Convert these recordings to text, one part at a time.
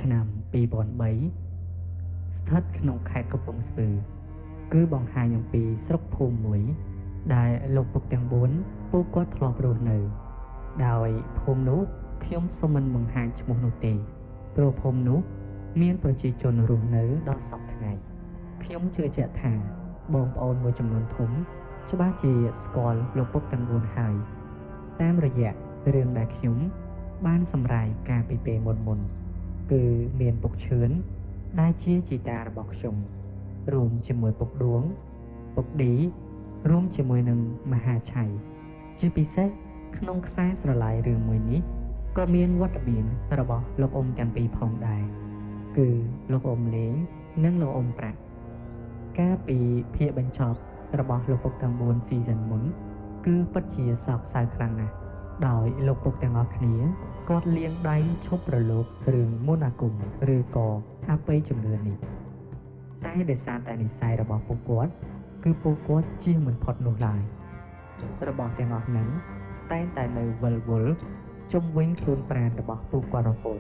ឆ្នាំ2003ស្ថិតក្នុងខេត្តកំពង់ស្ពឺគឺបង្ហាញអំពីស្រុកភូមិមួយដែលលោកពុកទាំង4ពួកគាត់ធ្លាប់រស់នៅដោយភូមិនោះខ្ញុំសូមមិនបង្ហាញឈ្មោះនោះទេព្រោះភូមិនោះមានប្រជាជនរស់នៅដល់សព្វថ្ងៃខ្ញុំជឿជាក់ថាបងប្អូនមួយចំនួនធំច្បាស់ជាស្គាល់លោកពុកទាំង4ហើយតាមរយៈរឿងដែលខ្ញុំបានសម្រាយកាលពីពេលមុនៗគឺមានពុកឈឿនដែលជាជីតារបស់ខ្ញុំរួមជាមួយពុកដួងពុកឌីរួមជាមួយនឹងមហាឆៃជាពិសេសក្នុងខ្សែស្រឡាយរឿងមួយនេះក៏មានវត្តមានរបស់លោកអ៊ំទាំងពីរផងដែរគឺលោកអ៊ំលេងនិងលោកអ៊ំប្រាក់កាលពីភាគបញ្ចប់របស់លោកពុកទាំង4 season មុនគឺពិតជាសោកសៅខ្លាំងណាស់ដោយលោកពុកទាំងអស់គ្នាគាត់លាងដៃឈប់ប្រឡូករឿងមន្តអាគមឬក៏អបិយជំនឿនេះតែដោយសារតែនិស័យរបស់ពួកគាត់គឺពួកគាត់ជៀសមិនផុតនោះឡើយរបស់ទាំងអស់ហ្នឹងតែងតែនៅវិលវល់ជុំវិញខ្លួនប្រាណរបស់ពួកគាត់រហូត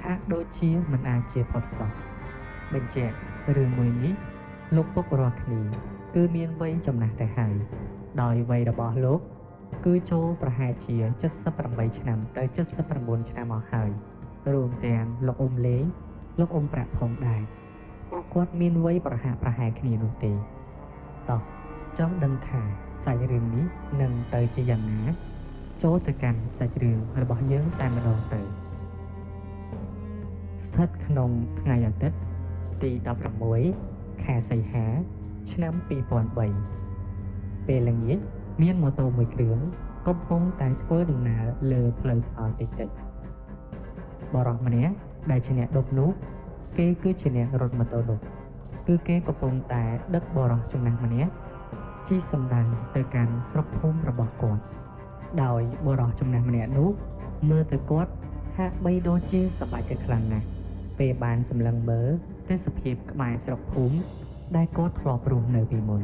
ហាក់ដូចជាមិនអាចជាផុតសោះបញ្ជាក់រឿងមួយនេះលោកពុករាល់គ្នាគឺមានវ័យចំណាស់ទៅហើយដោយវ័យរបស់លោកគឺចូលប្រហែលជា78ឆ្នាំទៅ79ឆ្នាំមកហើយរួមទាំងលោកអ៊ំលេងលោកអ៊ំប្រាក់ផងដែរពួកគាត់មានវ័យប្រហាក់ប្រហែលគ្នានោះទេតោះចង់ដឹងថាសាច់រឿងនេះនឹងទៅជាយ៉ាងណាចូលទៅកាន់សាច់រឿងរបស់យើងតែម្ដងទៅស្ថិតក្នុងថ្ងៃអាទិត្យទី16ខែសីហាឆ្នាំ2003ពេលល្ងាចមានម៉ូតូមួយគ្រឿងកំពុងតែធ្វើដំណើរលើផ្លូវថ្នល់តិចៗបុរសម្នាក់ដែលជាអ្នកដប់នោះគេគឺជាអ្នករត់ម៉ូតូនោះគឺគេកំពុងតែដឹកបុរសចំណាស់ម្នាក់ជិះសម្ដៅទៅកាន់ស្រុកភូមិរបស់គាត់ដោយបុរសចំណាស់ម្នាក់នោះមើលទៅគាត់ហាក់បីដូចជាសប្បាយចិត្តខ្លាំងណាស់ពេលបានសម្លឹងមើលទេសភាពក្បែរស្រុកភូមិដែលគាត់ធ្លាប់រស់នៅពីមុន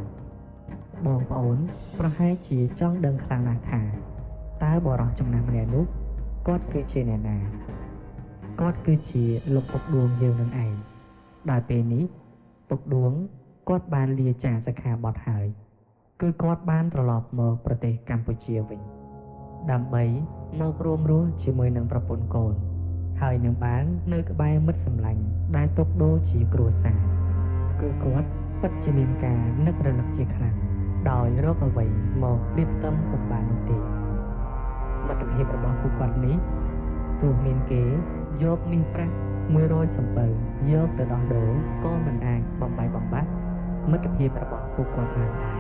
បងប្អូនប្រហែលជាចង់ដឹងខ្លាំងណាស់ថាតើបុរសចំណាស់ម្នាក់នោះគាត់គឺជាអ្នកណាគាត់គឺជាលោកពុកដួងយើងនឹងឯងដោយពេលនេះពុកដួងគាត់បានលាចាកសិក្ខាបទហើយគឺគាត់បានត្រឡប់មកប្រទេសកម្ពុជាវិញដើម្បីមករួមរស់ជាមួយនឹងប្រពន្ធកូនហើយនឹងបាននៅក្បែរមិត្តសម្លាញ់ដែលទុកដូរជាគ្រួសារគឺគាត់ពិតជាមានការនឹករលឹកជាខ្លាំងដោយរកអ្វីមកប្រៀបផ្ទឹមពុំបាននោះទេមិត្តភាពរបស់ពួកគាត់នេះទោះមានគេយកមាសប្រាក់100សំពៅយកទៅដោះដូរក៏មិនអាចបំបែកបំបាក់មិត្តភាពរបស់ពួកគាត់បានដែរ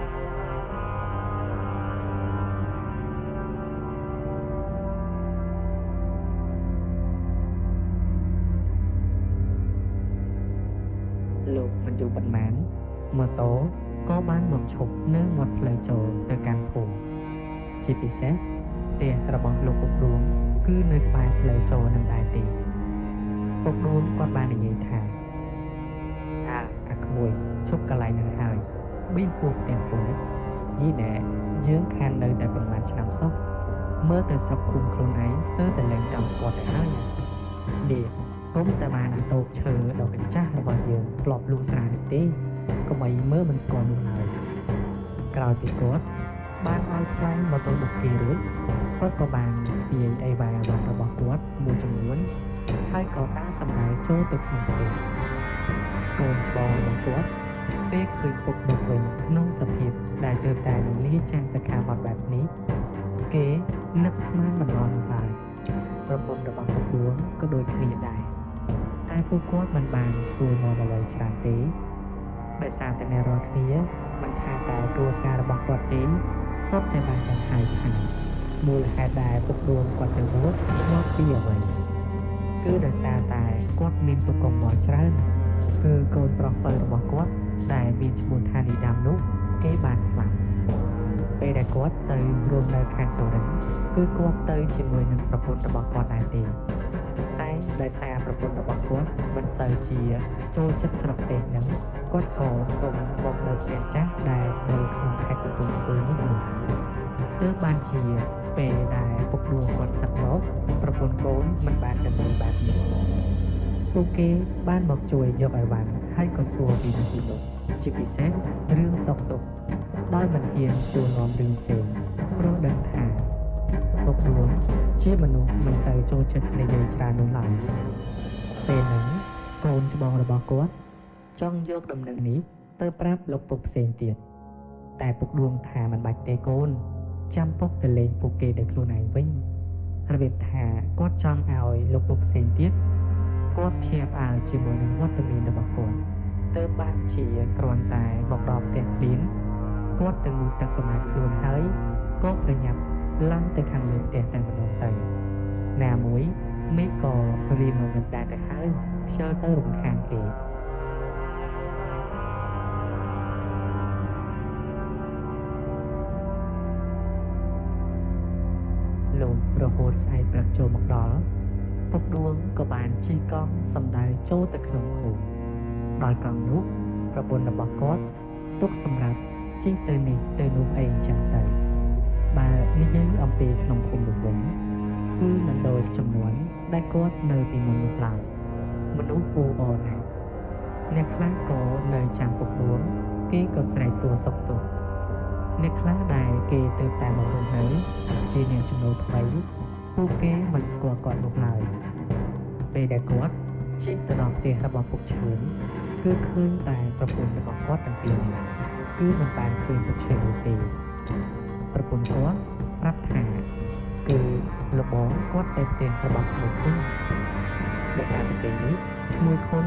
លោកមិនយូរប៉ុន្មានម៉ូតូក៏បានមកឈប់នៅមាត់ផ្លូវចូលទៅកាន់ភូមិជាពិសេសផ្ទះរបស់លោកពុកដួងគឺនៅក្បែរផ្លូវចូលនឹងដែរទេពុកដួងគាត់បាននិយាយថាអើអាក្មួយឈប់កន្លែងនឹងហើយបៀសគួរផ្ទះពូយីណែយើងខាននៅតែប្រហែលឆ្នាំសោះមើលទៅស្រុកភូមិខ្លួនឯងស្ទើរតែលែងចង់ស្គាល់ទៅហើយនេះគុំតែបានអាតូបឈើដ៏កញ្ចាស់របស់យើងធ្លាប់លូស្រានេះទេកុំឲ្យមើលមិនស្គាល់នោះឡើយក្រោយពីគាត់បានឲ្យថ្លៃម៉ូតូបុកគេរួចគាត់ក៏បានស្ពាយអីវ៉ាវ៉ាន់របស់គាត់មួយចំនួនហើយក៏ដើរសម្រាយចូលទៅក្នុងផ្ទះកូនច្បងរបស់គាត់ពេលឃើញពុកមកវិញក្នុងសភាពដែលទើបតែនឹងលាចាកសិក្ខាបទបែបនេះគេនឹកស្មានមិនអស់នោះឡើយប្រពន្ធរបស់ពុកដួងក៏ដូចគ្នាដែរតែពួកគាត់មិនបានសួរនាំអ្វីច្រើនទេដោយសារតែអ្នករាល់គ្នាមិនថាតែគ្រួសាររបស់គាត់ទេសុទ្ធតែបានដឹងហើយថាមូលហេតុដែលពុកដួងគាត់ទៅបួសមកពីអ្វីគឺដោយសារតែគាត់មានទុក្ខកង្វល់ច្រើនគឺកូនប្រុសពៅរបស់គាត់ដែលមានឈ្មោះថានីដាមនោះគេបានស្លាប់ពេលដែលគាត់ទៅរួមនៅខេត្តសុរិន្ទគឺគាត់ទៅជាមួយនឹងប្រពន្ធរបស់គាត់ដែរទេតែដោយសារប្រពន្ធរបស់គាត់មិនសូវជាចូលចិត្តស្រុកទេសនឹងគាត់ក៏សុំមកនៅផ្ទះចាស់ដែលនៅក្នុងខេត្តកំពង់ស្ពឺនេះនោះទើបបានជាពេលដែលពុកដួងគាត់សឹកមកប្រពន្ធកូនមិនបានដឹងបែបនេះព ពួកគេបានមកជួយយកអីវ៉ាន់ហើយក៏សួរពីនេះពីនោះជាពិសេសរឿងសុខទុក្ខដោយមិនហ៊ានសួរនាំរឿងផ្សេងព្រោះដឹងថាពុកដួងជាមនុស្សមិនសូវចូលចិត្តនិយាយច្រើននោះឡើយពេលហ្នឹងកូនច្បងរបស់គាត់ចង់យកដំណឹងនេះទៅប្រាប់លោកពុកផ្សេងទៀតតែពុកដួងថាមិនបាច់ទេកូនចាំពុកទៅលេងពួកគេដោយខ្លួនឯងវិញរបៀបថាគាត់ចង់ឲ្យលោកពុកផ្សេងទៀតគាត់ភ្ញាក់ផ្អើលជាមួយនឹងវត្តមានរបស់គាត់ទើបបានជាគ្រាន់តែមកដល់ផ្ទះភ្លាមគាត់ទៅងូតទឹកសម្អាតខ្លួនហើយក៏ប្រញាប់ឡើងទៅខាងលើផ្ទះតែម្ដងទៅណាមួយមេឃក៏រៀនងងឹតដែរទៅហើយខ្ជិលទៅរំខានគេលោករហូតស្អែកព្រឹកចូលមកដល់ពុកដួងក៏បានជិះកង់សម្ដៅចូលទៅក្នុងភូមិដល់កង់នោះប្រពន្ធរបស់គាត់ទុកសម្រាប់ជិះទៅនេះទៅនោះអីចឹងទៅបើនិយាយអំពីក្នុងភូមិនោះវិញគឺមិនដូចចំនួនដែលគាត់នៅពីមុននោះឡើយមនុស្សអ៊ូអរណាស់អ្នកខ្លះក៏នៅចាំពុកដួងគេក៏ស្រែកសួរសុខទុក្ខអ្នកខ្លះដែលគេទៅតែមករស់នៅជាអ្នកចំណូលថ្មីពួកគេមិនស្គាល់គាត់នោះឡើយពេលដែលគាត់ជិះទៅដល់ផ្ទះរបស់ពុកឈឿនគឺឃើញតែប្រពន្ធរបស់គាត់ទាំងពីរនាក់គឺមិនបានឃើញពុកឈឿននោះទេប្រពន្ធគាត់ប្រាប់ថាគឺលបងគាត់ទៅផ្ទះរបស់ក្មួយខុនដោយសារតែពេលនេះក្មួយខុន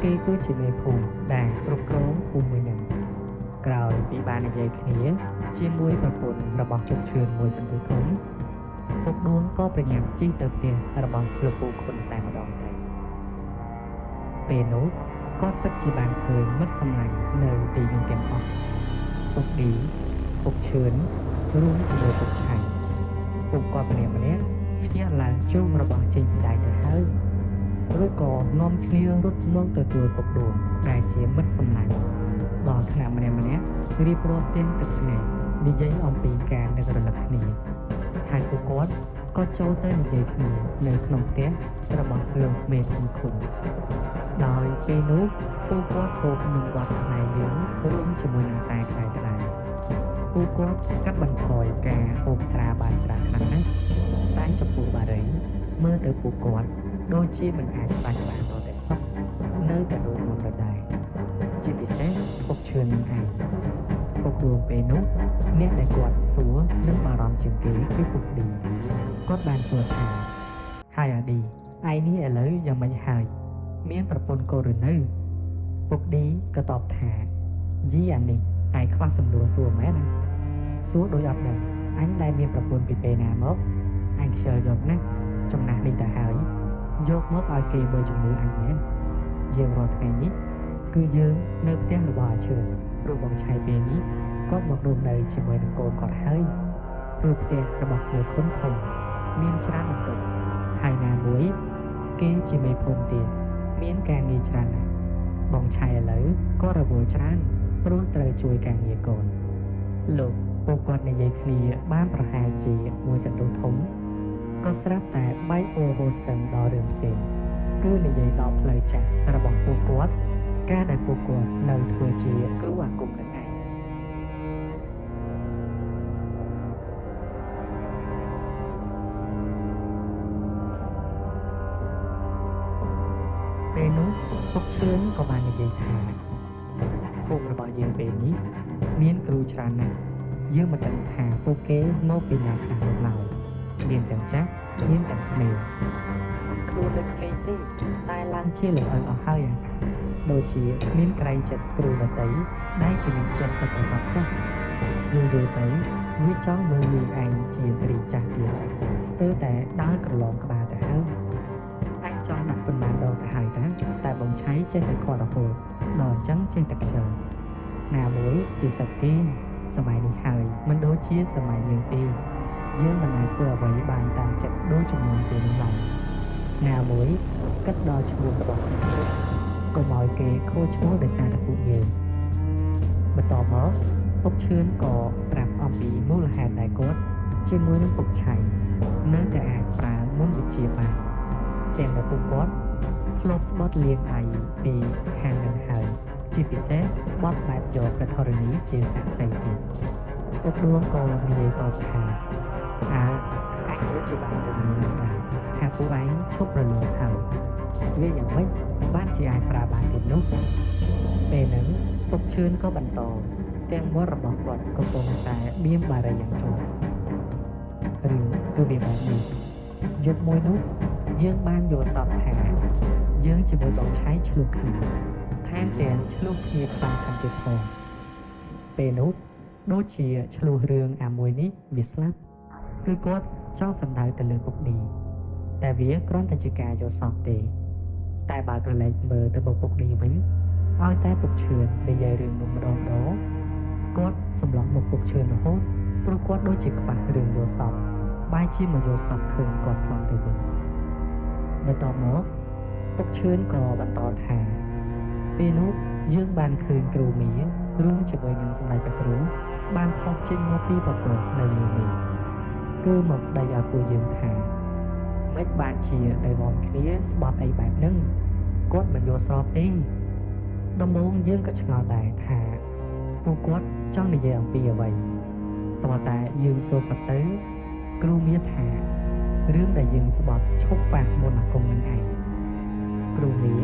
គេគឺជាមេភូមិដែលគ្រប់គ្រងភូមិមួយនឹងក្រោយពីបាននិយាយគ្នាជាមួយប្រពន្ធរបស់ពុកឈឿនមួយសន្ទុះធំពុកដួងក៏ប្រញាប់ជិះទៅផ្ទះរបស់លោកពូខុនតែម្ដងទៅពេលនោះគាត់ពិតជាបានឃើញមិត្តសម្លាញ់នៅទីនោះទាំងអស់ពុកឌីពុកឈឿនរួមជាមួយពុកឆៃពួកគាត់ម្នាក់ម្នាក់ភ្ញាក់ឡើងជ្រុំរបស់ចេញពីដៃទៅហើយឬក៏នាំគ្នារត់មកទទួលពុកដួងដែលជាមិត្តសម្លាញ់ដល់ថ្នាក់ម្នាក់ម្នាក់រៀបរាប់ទាំងទឹកភ្នែកនិយាយអំពីការនឹករលឹកគ្នាហើយពួកគាត់ក៏ចូលទៅនិយាយគ្នានៅក្នុងផ្ទះរបស់លោកមេភូមិឃុំដោយពេលនោះពួកគាត់ហូបនំបត់ខ្មែរយើងរួមជាមួយនឹងតែខ្មែរដដែលពួកគាត់កាត់បន្ថយការហូបស្រាបានច្រើនខ្លាំងណាស់តែចំពោះបារីមើលទៅពួកគាត់ដូចជាមិនអាចបាច់បានដល់តែសោះនៅតែដូចមុនដដែលជាពិសេសពុកឈឿននឹងឯងពុកដួងពេលនោះអ្នកដែលគាត់សួរនិងបារម្ភជាងគេគឺពុកឌីគាត់បានសួរថាហើយអាឌីឯនេះឥឡូវយ៉ាងម៉េចហើយមានប្រពន្ធកូនឬនៅពុកឌីក៏តបថាយីអានេះឯងខ្វះសំណួរសួរមែនណាសួរដូចអត់ដឹងអញដែលមានប្រពន្ធពីពេលណាមកអញខ្ជិលយកណាស់ចំណាស់នេះទៅហើយយកមកឲ្យគេមើលជំនឿអញមែនយើងរាល់ថ្ងៃនេះគឺយើងនៅផ្ទះរបស់អាឈឿនព្រោះបងឆៃពេលនេះគាត់មករស់នៅជាមួយនឹងកូនគាត់ហើយព្រោះផ្ទះរបស់ក្មួយខុនធំមានច្រើនបន្ទប់ហើយណាមួយគេជាមេភូមិទៀតមានការងារច្រើនណាស់បងឆៃឥឡូវក៏រវល់ច្រើនព្រោះត្រូវជួយការងារកូនលោកពួកគាត់និយាយគ្នាបានប្រហែលជាមួយសន្ទុះធំក៏ស្រាប់តែបែកអូហូស្ទឹងដល់រឿងផ្សេងគឺនិយាយដល់ផ្លូវចាស់របស់ពួកគាត់ការដែលពួកគាត់នៅធ្វើជាគ្រូអាគមនឹងឯងពេលនោះពុកឈឿនក៏បាននិយាយថាភូមិរបស់យើងពេលនេះមានគ្រូច្រើនណាស់យើងមិនដឹងថាពួកគេមកពីណាខ្លះនោះឡើយមានទាំងចាស់មានទាំងក្មេងខ្លះខ្លួននៅក្មេងទេតែឡើងជាលោកឪអស់ហើយដូចជាគ្មានក្រែងចិត្តគ្រូដទៃដែលជាអ្នកចិត្តពិតប្រាកដសោះយូរៗទៅវាចង់មើលងាយឯងជាស្រីចាស់ទៀតស្ទើរតែដើរក្រឡងក្បាលទៅហើយឯងចង់ដាក់ប៉ុន្មានដងទៅហើយតាតែបងឆៃចេះតែខត់រហូតដល់អញ្ចឹងចេះតែខ្ជិលណាមួយជាសត្វទេសម័យនេះហើយមិនដូចជាសម័យយើងទេយើងមិនអាចធ្វើអ្វីបានតាមចិត្តដូចចំនួនគេនោះឡើយណាមួយគិតដល់ឈ្មោះរបស់ខ្លួនកុំឲ្យគេខូចឈ្មោះដោយសារតែពួកយើងបន្តមកពុកឈឿនក៏ប្រាប់អំពីមូលហេតុដែលគាត់ជាមួយនឹងពុកឆៃនៅតែអាចប្រើមុនវិជ្ជាបានទាំងដែលពួកគាត់ ធ្លាប់ស្បត់លាងដៃពីខាងនឹងហើយជាពិសេសស្បត់បែបយកព្រះធរណីជាសាក្សីទៀតពុកដួងក៏និយាយតបថាអើអញដូចជាបានដឹងរឿងដែរថាពួកឯងឈប់ប្រឡងហើយវាយ៉ាងម៉េចបានជាអាចប្រើបានទៀតនោះពេលហ្នឹងពុកឈឿនក៏បន្តទាំងមាត់របស់គាត់កំពុងតែបៀមបារីយ៉ាងជាប់រឿងគឺវាបែបនេះយប់មួយនោះយើងបានយល់សប្តិថាយើងជាមួយបងឆៃឆ្លោះគ្នាថែមទាំងឆ្លោះគ្នាខ្លាំងថែមទៀតផងពេលនោះដូចជាឆ្លោះរឿងអាមួយនេះវាស្លាប់គឺគាត់ចង់សំដៅទៅលើពុកឌីតែវាគ្រាន់តែជាការយល់សប្តិទេតែបើក្រឡេកមើលទៅពុកឌីវិញឲ្យតែពុកឈឿននិយាយរឿងនោះម្ដងៗគាត់សម្លុះមុខពុកឈឿនរហូតព្រោះគាត់ដូចជាខ្វះរឿងយល់សប្តិបែរជាមកយល់សប្តិឃើញគាត់ស្លាប់ទៅវិញបន្ទាប់មកពុកឈឿនក៏បន្តថាពេលនោះយើងបានឃើញគ្រូមារួមជាមួយនឹងសម្ដេចព្រះគ្រូបានផុសចេញមកពីពពកនៅលើនេះគឺមកស្ដីឲ្យពួកយើងថាមិនបានជាទៅនាំគ្នាស្បត់អីបែបហ្នឹងគាត់មិនយល់ស្របទេដំបូងយើងក៏ឆ្ងល់ដែរថាពួកគាត់ចង់និយាយអំពីអ្វីតើតែយើងសួរគាត់ទៅគ្រូមាថារឿងដែលយើងស្បត់ឈប់ប៉ះមុនអាគមនឹងឯងគ្រូមា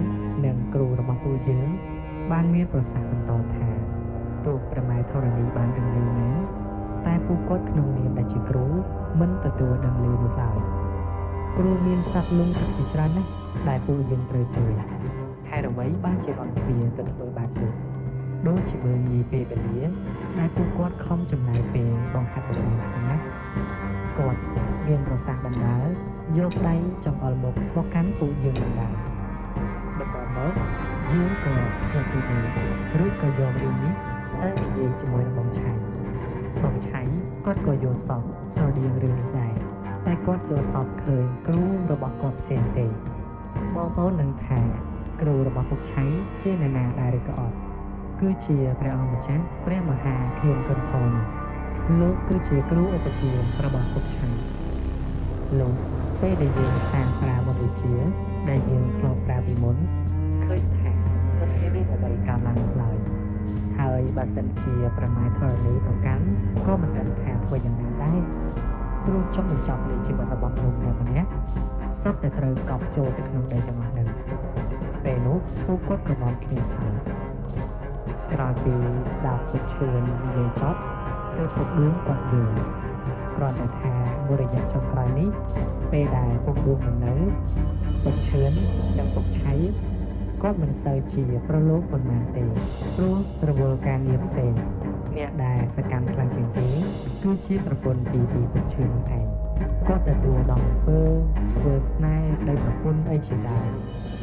និងគ្រូរបស់ពួកយើងបានមានប្រសាសន៍បន្តថាទោះព្រះម៉ែធរណីបានដឹងឮមែនតែពួកគាត់ក្នុងនាមដែលជាគ្រូមិនទទួលដឹងឮនោះឡើយព្រោះមានសត្វលងទឹកជាច្រើនណាស់ដែលពួកយើងត្រូវជួយហេតុអ្វីបានជានាំគ្នាទៅធ្វើបែបនោះដូចជាមើលងាយពេលវេលាដែលពួកគាត់ខំចំណាយពេលបង្ហាត់បង្រៀនខ្លាំងណាស់គាត់មានប្រសាសន៍បណ្ដើរយកដៃចង្អុលមុខមកកាន់ពួកយើងបណ្ដើរបន្ទាប់មកយើងក៏ភ្ជាប់ពីនេះរួចក៏យករឿងនេះទៅនិយាយជាមួយនឹងបងឆៃបងឆៃគាត់ក៏យល់សប្តិស្រដៀងរឿងនេះដែរតែគាត់យល់សប្តិឃើញគ្រូរបស់គាត់ផ្សេងទេបងប្អូននឹងថាគ្រូរបស់ពុកឆៃជាអ្នកណាដែរឬក៏អត់គឺជាព្រះអង្គម្ចាស់ព្រះមហាខៀនគុណធនលោកគឺជាគ្រូឧបជារបស់ពុកឆៃលោកពេលដែលយើងសាងប្រើមន្តវិជ្ជាដែលយើងធ្លាប់ប្រើពីមុនឃើញថាមិនមានរឿងអ្វីកើតឡើងនោះឡើយហើយបើសិនជាប្រមាថធរណីប្រកាន់ក៏មិនដឹងថាធ្វើយ៉ាងណាដែរព្រោះចុងបញ្ចប់នៃជីវិតរបស់មនុស្សម្នាក់ៗសុទ្ធតែត្រូវកប់ចូលទៅក្នុងដីទាំងអស់នឹងពេលនោះពួកគាត់ក៏នាំគ្នាសើចក្រោយពីស្ដាប់ពុកឈឿននិយាយចប់ទើបពុកដួងគាត់យល់គ្រាន់តែថាមួយរយៈចុងក្រោយនេះពេលដែលពុកដួងមិននៅពុកឈឿននិងពុកឆៃគាត់មិនសូវជាប្រឡូកប៉ុន្មានទេព្រោះរវល់ការងារផ្សេងអ្នកដែលសកម្មខ្លាំងជាងគេគឺជាប្រពន្ធទី2ពុកឈឿននោះឯងគាត់ទទួលដល់អំពើធ្វើស្នេហ៍ប្តីប្រពន្ធអីជាដើម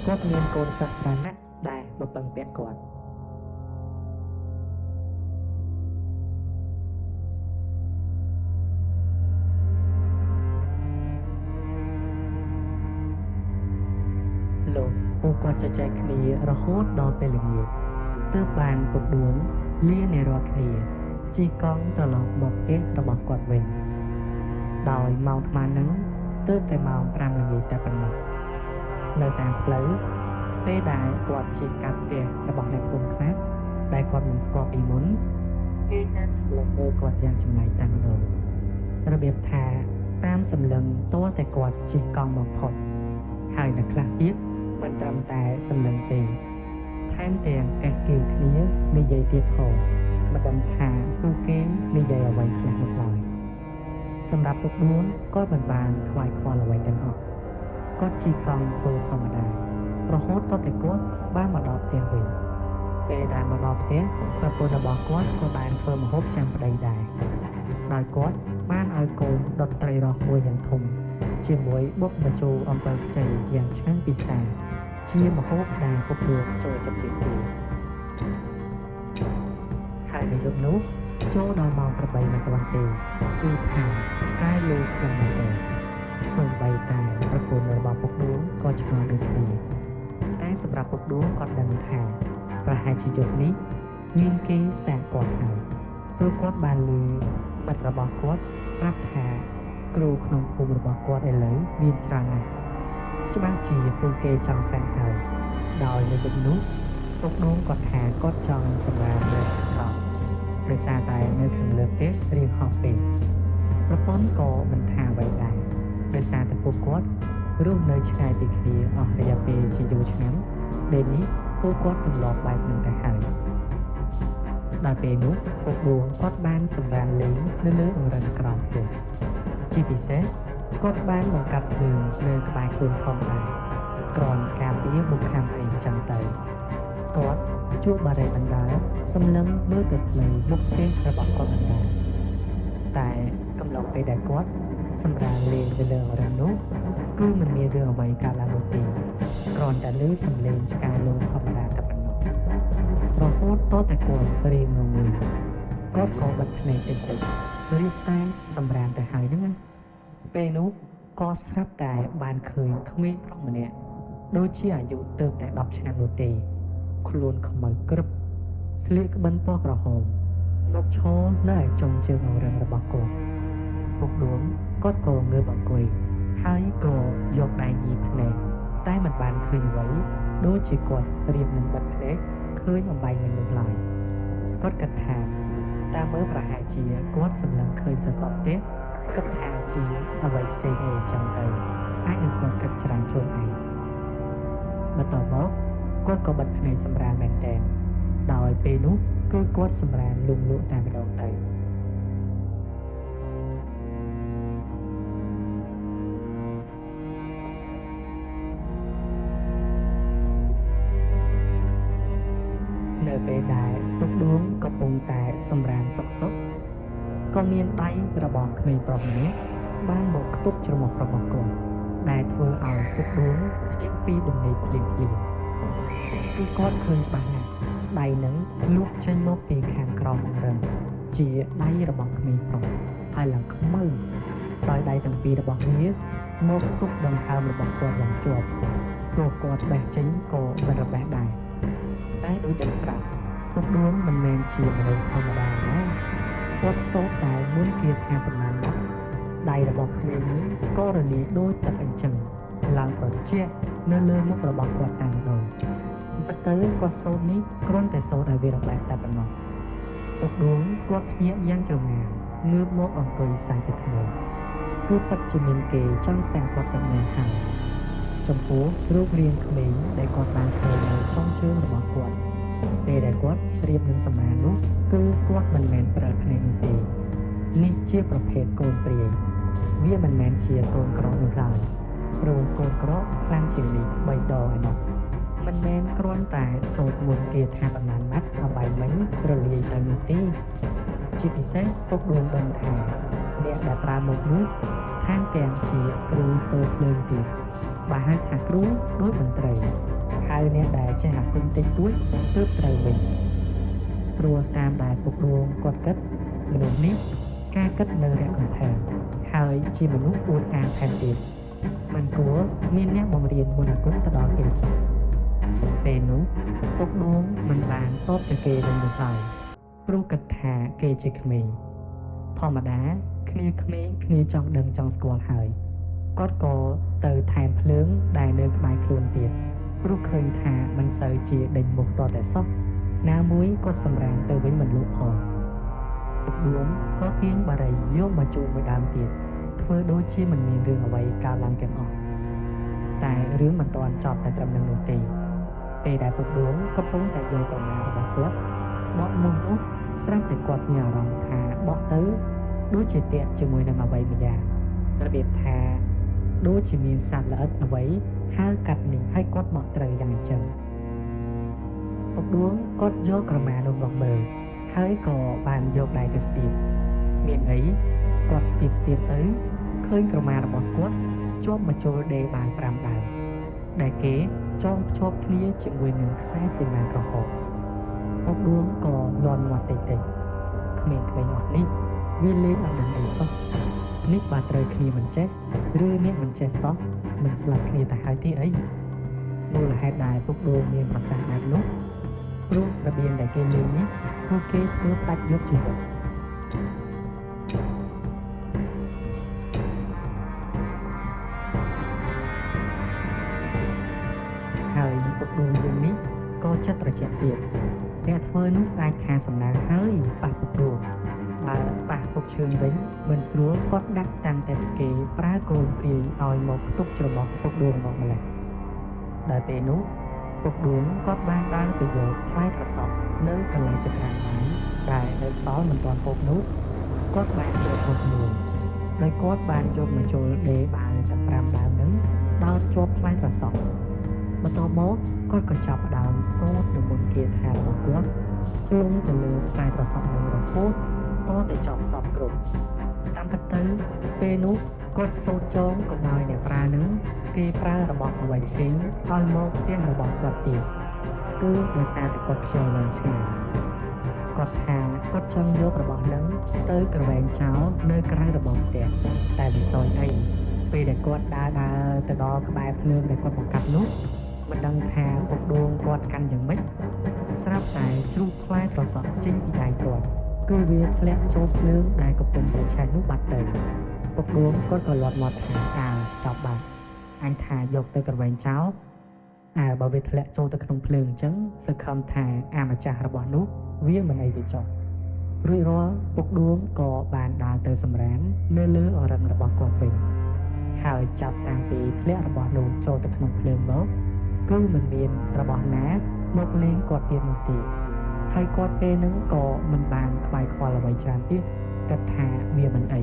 គាត់មានកូនសិស្សច្រើនណាស់ដែលមកពឹងពាក់គាត់លោកពួកគាត់ជជែកគ្នារហូតដល់ពេលល្ងាចទើបបានពុកដួងលាអ្នករាល់គ្នាជិះកង់ត្រឡប់មកផ្ទះរបស់គាត់វិញដោយម៉ោងថ្មនឹងទើបតែម៉ោង5ល្ងាចតែប៉ុណ្ណោះនៅតាមផ្លូវពេលដែលគាត់ជិះកាត់ផ្ទះរបស់អ្នកភូមិខ្លះដែលគាត់មិនស្គាល់ពីមុនគេតាមសម្លឹងមើលគាត់យ៉ាងចម្លែកតែម្ដងរបៀបថាតាមសម្លឹងទាល់តែគាត់ជិះកង់មកផុតហើយនៅខ្លះទៀតមិនត្រឹមតែសម្លឹងទេថែមទាំងកេះគៀវគ្នានិយាយទៀតផងមិនដឹងថាពួកគេនិយាយអ្វីខ្លះមកឡើយសម្រាប់ពុកដួងគាត់មិនបានខ្វាយខ្វល់អ្វីទាំងអស់គាត់ជិះកង់ធ្វើធម្មតារហូតដល់តែគាត់បានមកដល់ផ្ទះវិញពេលដែលមកដល់ផ្ទះប្រពន្ធរបស់គាត់ក៏បានធ្វើម្ហូបចាំប្តីដែរដោយគាត់បានឲ្យកូនដុតត្រីរស់មួយយ៉ាងធំជាមួយបុកម្ជូរអំពិលខ្ចីយ៉ាងឆ្ងាញ់ពិសាជាម្ហូបដែលពុកដួងចូលចិត្តជាងគេហើយនៅយប់នោះចូលដល់ម៉ោង8មិនទាន់ទេគឺថាឆ្កែលឺខ្លាំងមែនទែនសូម្បីតែប្រពន្ធរបស់ពុកដួងក៏ឆ្ងល់ដូចគ្នាតែសម្រាប់ពុកដួងគាត់ដឹងថាប្រហែលជាយប់នេះមានគេសាកគាត់ហើយព្រោះគាត់បានឮមិត្តរបស់គាត់ប្រាប់ថាគ្រូក្នុងភូមិរបស់គាត់ឥឡូវមានច្រើនណាស់ ច្បាស់ជាពួកគេចង់សាកហើយដោយនៅយប់នោះពុកដួងគាត់ថាគាត់ចង់សម្រាននៅខាងក្រោមដោយសារតែនៅខាងលើផ្ទះរៀងហោះពេកប្រពន្ធក៏មិនថាអ្វីដែរដោយសារតែពួកគាត់រស់នៅឆ្ងាយពីគ្នាអស់រយៈពេលជាយូរឆ្នាំពេលនេះពួកគាត់ទម្លាប់បែបនឹងទៅហើយដល់ពេលនោះពុកដួងគាត់បានសម្រានលេងនៅលើអង្រឹងក្រោមផ្ទះជាពិសេសគាត់បានបង្កាត់ភ្លើងនៅក្បែរខ្លួនផងដែរគ្រាន់ការពារបុកខាំអីចឹងទៅគាត់ជួបបារីបណ្ដាសម្លឹងមើលទៅផ្លូវមុខផ្ទះរបស់គាត់បណ្ដាតែកំឡុងពេលដែលគាត់សម្រានលេងនៅលើអង្រឹងនោះគឺមិនមានរឿងអ្វីកើតឡើងនោះទេគ្រាន់តែឮសំឡេងឆ្កែលងធម្មតាតែប៉ុណ្ណោះរហូតតតែគាត់រៀងងងុយគាត់ក៏បិទភ្នែកតិចតិចរៀបតែសម្រានទៅហើយហ្នឹងណាពេលនោះក៏ស្រាប់តែបានឃើញក្មេងប្រុសម្នាក់ដូចជាអាយុទៅតែ10ឆ្នាំនោះទេខ្លួនខ្មៅក្រឹបស្លៀកក្បិនពណ៌ក្រហមមកឈរនៅឯចុងជើងអង្រឹងរបស់គាត់ពុកដួងគាត់ក៏ងើបអង្គុយហើយក៏យកដៃញីភ្នែកតែមិនបានឃើញអ្វីដូចជាគាត់រៀបនឹងបិទភ្នែកឃើញអំបែងមិញនោះឡើយគាត់គិតថាតាមមើលប្រហែលជាគាត់សម្លឹងឃើញសសរផ្ទះគិតថាជាអ្វីផ្សេងអីចឹងទៅអាចនឹងគាត់គិតច្រើនខ្លួនឯងបន្ទាប់មកគាត់ក៏បិទភ្នែកសម្រានមែនទែនដោយពេលនោះគឺគាត់សម្រានលងលក់តែម្ដងទៅនៅពេលដែលពុកដួងកំពុងតែសម្រានសុកៗក៏មានដៃរបស់ក្មេងប្រុសម្នាក់បានមកខ្ទប់ច្រមុះរបស់គាត់ដែលធ្វើឲ្យពុកដួងភ្ញាក់ពីដំណេកភ្លាមៗគឺគាត់ឃើញច្បាស់ណាស់ដៃនឹងលូកចេញមកពីខាងក្រោមអង្រឹងជាដៃរបស់ក្មេងប្រុសហើយឡើងខ្មៅដោយដៃទាំងពីររបស់វាមកទប់ដង្ហើមរបស់គាត់យ៉ាងជាប់ព្រោះគាត់បេះចេញក៏មិនរបេះដែរតែដូចដឹងស្រាប់ពុកដួងមិនមែនជាមនុស្សធម្មតាណាគាត់សូត្រតែមុនគាថាប្រមាណណាស់ដៃរបស់ក្មេងនេះក៏រលាយដូចទឹកអញ្ចឹងឡើងត្រជាក់នៅលើមុខរបស់គាត់តែម្ដងពិតទៅគាត់សូត្រនេះគ្រាន់តែសូត្រឲ្យវារបេះតែប៉ុណ្ណោះពុកដួងគាត់ភ្ញាក់យ៉ាងច្រងាងងើបមកអង្គុយសាជាថ្មីគឺពិតជាមានគេចង់សាគាត់ពិតមែនហើយចំពោះរូបរាងក្មេងដែលគាត់បានឃើញនៅចុងជើងរបស់គាត់ពេលដែលគាត់រៀបនឹងសម្រាននោះគឺគាត់មិនមែនប្រើភ្នែកនោះទេនេះជាប្រភេទកូនព្រាយវាមិនមែនជាកូនក្រនោះឡើយព្រោះកូនក្រខ្លាំងជាងនេះ3ដងឯណោះមិនមែនគ្រាន់តែសូត្រមុនគេថាប្រមាណម៉ាត់អំបែងមិញរលាយទៅនោះទេជាពិសេសពុកដួងដឹងថាអ្នកដែលប្រើមុខនោះថែមទាំងជាគ្រូស្ទើរភ្លើងទៀតបើហៅថាគ្រូដូចមិនត្រូវហើយអ្នកដែលចេះអាគមតិចតួចទើបត្រូវវិញព្រោះតាមដែលពុកដួងគាត់គិតមនុស្សនេះការគិតនៅរះកំផែងហើយជាមនុស្សអួតអាងថែមទៀតមិនគួរមានអ្នកបង្រៀនមន្តអាគមទៅដល់គេសោះពេលនោះពុកដួងមិនបានតបទៅគេវិញនោះឡើយព្រោះគិតថាគេជាក្មេងធម្មតាគ្នាក្មេងគ្នាចង់ដឹងចង់ស្គាល់ហើយគាត់ក៏ទៅថែមភ្លើងដែលនៅក្បែរខ្លួនទៀតព្រោះឃើញថាមិនសូវជាដេញមុខតតែសោះណាមួយគាត់សម្រានទៅវិញមិនលក់ផងពុកដួងក៏ទាញបារីយកមកជូនមួយដើមទៀតធ្វើដូចជាមិនមានរឿងអ្វីកើតឡើងទាំងអស់តែរឿងមិនទាន់ចប់តែត្រឹមនឹងនោះទេពេលដែលពុកដួងកំពុងតែយកក្រមារបស់គាត់បកមុខនោះស្រាប់តែគាត់មានអារម្មណ៍ថាបកទៅដូចជាតាក់ជាមួយនឹងអ្វីម្យ៉ាងរបៀបថាដូចជាមានសត្វល្អិតអ្វីហើរកាត់នេះឲ្យគាត់បកត្រូវយ៉ាងអញ្ចឹងពុកដួងគាត់យកក្រមានោះមកមើលហើយក៏បានយកដៃទៅស្ទាបមានអីគាត់ស្ទាបទៅឃើញក្រមារបស់គាត់ជាប់មកចូលដេរបាន5ដើមដែលគេចងភ្ជាប់គ្នាជាមួយនឹងខ្សែសីម៉ាក្រហមពុកដួងក៏លាន់មាត់តិចៗក្មេងៗអស់នេះវាលេងអត់ដឹងអីសោះនេះបើត្រូវគ្នាមិនចេះឬអ្នកមិនចេះសោះមិនស្លាប់គ្នាទៅហើយទេអីមូលហេតុដែលពុកដួងមានប្រសាសន៍បែបនោះព្រោះរបៀបដែលគេលេងនេះគឺគេធ្វើផ្ដាច់យកជីវិត ក៏ចិត្តត្រជាក់ទៀតអ្នកធ្វើនោះអាចថាសំណាងហើយប៉ះពុកដួងបើប៉ះពុកឈឿនវិញមិនស្រួលគាត់ដាក់តាំងតែពីគេប្រើកូនព្រាយឲ្យមកខ្ទប់ច្រមុះពុកដួងមកម្លេះដល់ពេលនោះពុកដួងគាត់បានដើរទៅយកផ្លែត្រសក់នៅកន្លែងចក្រានបាយដែលនៅសល់មិនទាន់ហូបនោះគាត់បានយកហូបមួយដោយគាត់បានយកមកចូលដេបាវទាំង5ដើមនឹងដោតជាប់ផ្លែត្រសក់បន្ទាប់មកគាត់ក៏ចាប់ផ្ដើមសូត្រនៅមន្តគាថារបស់គាត់ភ្លុំទៅលើផ្លែត្រសក់នឹងរហូតតតែចប់សពគ្រប់តាមពិតទៅពេលនោះគាត់សូត្រចងកុំឲ្យអ្នកប្រើនឹងគេប្រើរបស់អ្វីផ្សេងឲ្យមកផ្ទះរបស់គាត់ទៀតគឺដោយសារតែគាត់ខ្ជិលវែងឆ្ងាយគាត់ថាគាត់ចង់យករបស់នឹងទៅក្រវែងចោលនៅក្រៅរបស់ផ្ទះតែវាសយអីពេលដែលគាត់ដើរទៅដល់ក្បែរភ្លើងដែលគាត់បង្កាត់នោះមិនដឹងថាពុកដួងគាត់កាន់យ៉ាងម៉េចស្រាប់តែជ្រុះផ្លែត្រសក់ចេញពីដៃគាត់គឺវាធ្លាក់ចូលភ្លើងដែលកំពុងតែឆេះនោះបាត់ទៅពុកដួងគាត់ក៏លាត់មាត់ថាអើចប់បាត់អញថាយកទៅក្រវែងចោលអើបើវាធ្លាក់ចូលទៅក្នុងភ្លើងអញ្ចឹងសង្ឃឹមថាអាម្ចាស់របស់នោះវាមិនអីទេចុះរួចរាល់ពុកដួងក៏បានដើរទៅសម្រាននៅលើអរឹងរបស់គាត់វិញហើយចាប់តាំងពីធ្លាក់របស់នោះចូលទៅក្នុងភ្លើងមកគឺមិនមានរបស់ណាមកលេងគាត់ទៀតនោះទេហើយគាត់ពេលហ្នឹងក៏មិនបានខ្វាយខ្វល់អ្វីច្រើនទៀតគិតថាវាមិនអី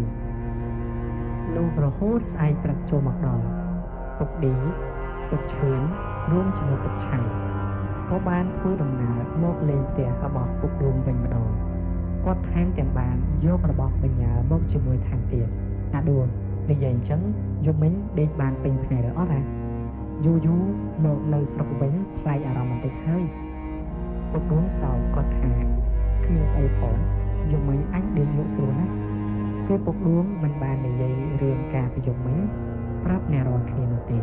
លុះរហូតស្អែកព្រឹកចូលមកដល់ពុកឌីពុកឈឿនរួមជាមួយពុកឆៃក៏បានធ្វើដំណើរមកលេងផ្ទះរបស់ពុកដួងវិញម្ដងគាត់ថែមទាំងបានយករបស់បញ្ញាមកជាមួយថែមទៀតអាដួងនិយាយអញ្ចឹងយប់មិញដេកបានពេញភ្នែកឬអត់ណាយូរយូរមកនៅស្រុកវិញប្លែកអារម្មណ៍បន្តិចហើយពុកដួងសោកគាត់ថាគ្មានស្អីផងយប់មិញអញដេកលក់ស្រួលណាស់គឺពុកដួងមិនបាននិយាយរឿងការពីយប់មិញប្រាប់អ្នករាល់គ្នានោះទេ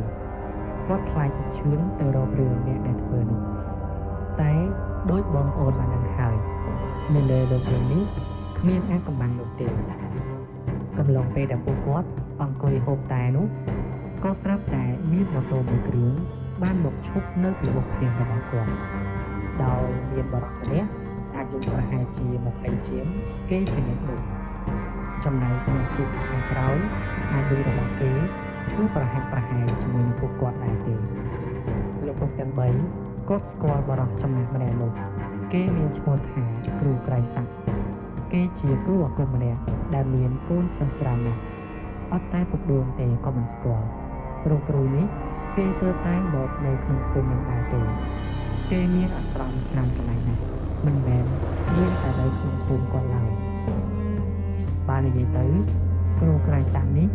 គាត់ខ្លាចពុកឈឿនទៅរករឿងអ្នកដែលធ្វើនោះតែដោយបងប្អូនបានដឹងហើយនៅលើលោករឿងនេះគ្មានអាចកំបាំងនោះទេកំឡុងពេលដែលពួកគាត់អង្គុយហូបតែនោះក៏ស្រាប់តែមានម៉ូតូមួយគ្រឿងបានមកឈប់នៅពីមុខផ្ទះរបស់គាត់ដោយមានបុរសម្នាក់អាយុប្រហែលជា20ជាងគេជាអ្នកនោះចំណែកអ្នកជិះខាងក្រោយអាយុរបស់គេគឺប្រហាក់ប្រហែលជាមួយនឹងពួកគាត់ដែរទេលោកពុកទាំង3គាត់ស្គាល់បុរសចំណាស់ម្នាក់នោះគេមានឈ្មោះថាគ្រូក្រៃស័ក្តិគេជាគ្រូអាគមម្នាក់ដែលមានកូនសិស្សច្រើនណាស់អត់តែពុកដួងទេក៏មិនស្គាល់ព្រោះគ្រូនេះគេទើបតែមកនៅក្នុងភូមិនឹងដែរទេគេមានអាស្រមច្រើនកន្លែងណាស់មិនមែនមានតែនៅក្នុងភូមិគាត់ឡើយបើនិយាយទៅគ្រូក្រៃស័ក្តិនេះ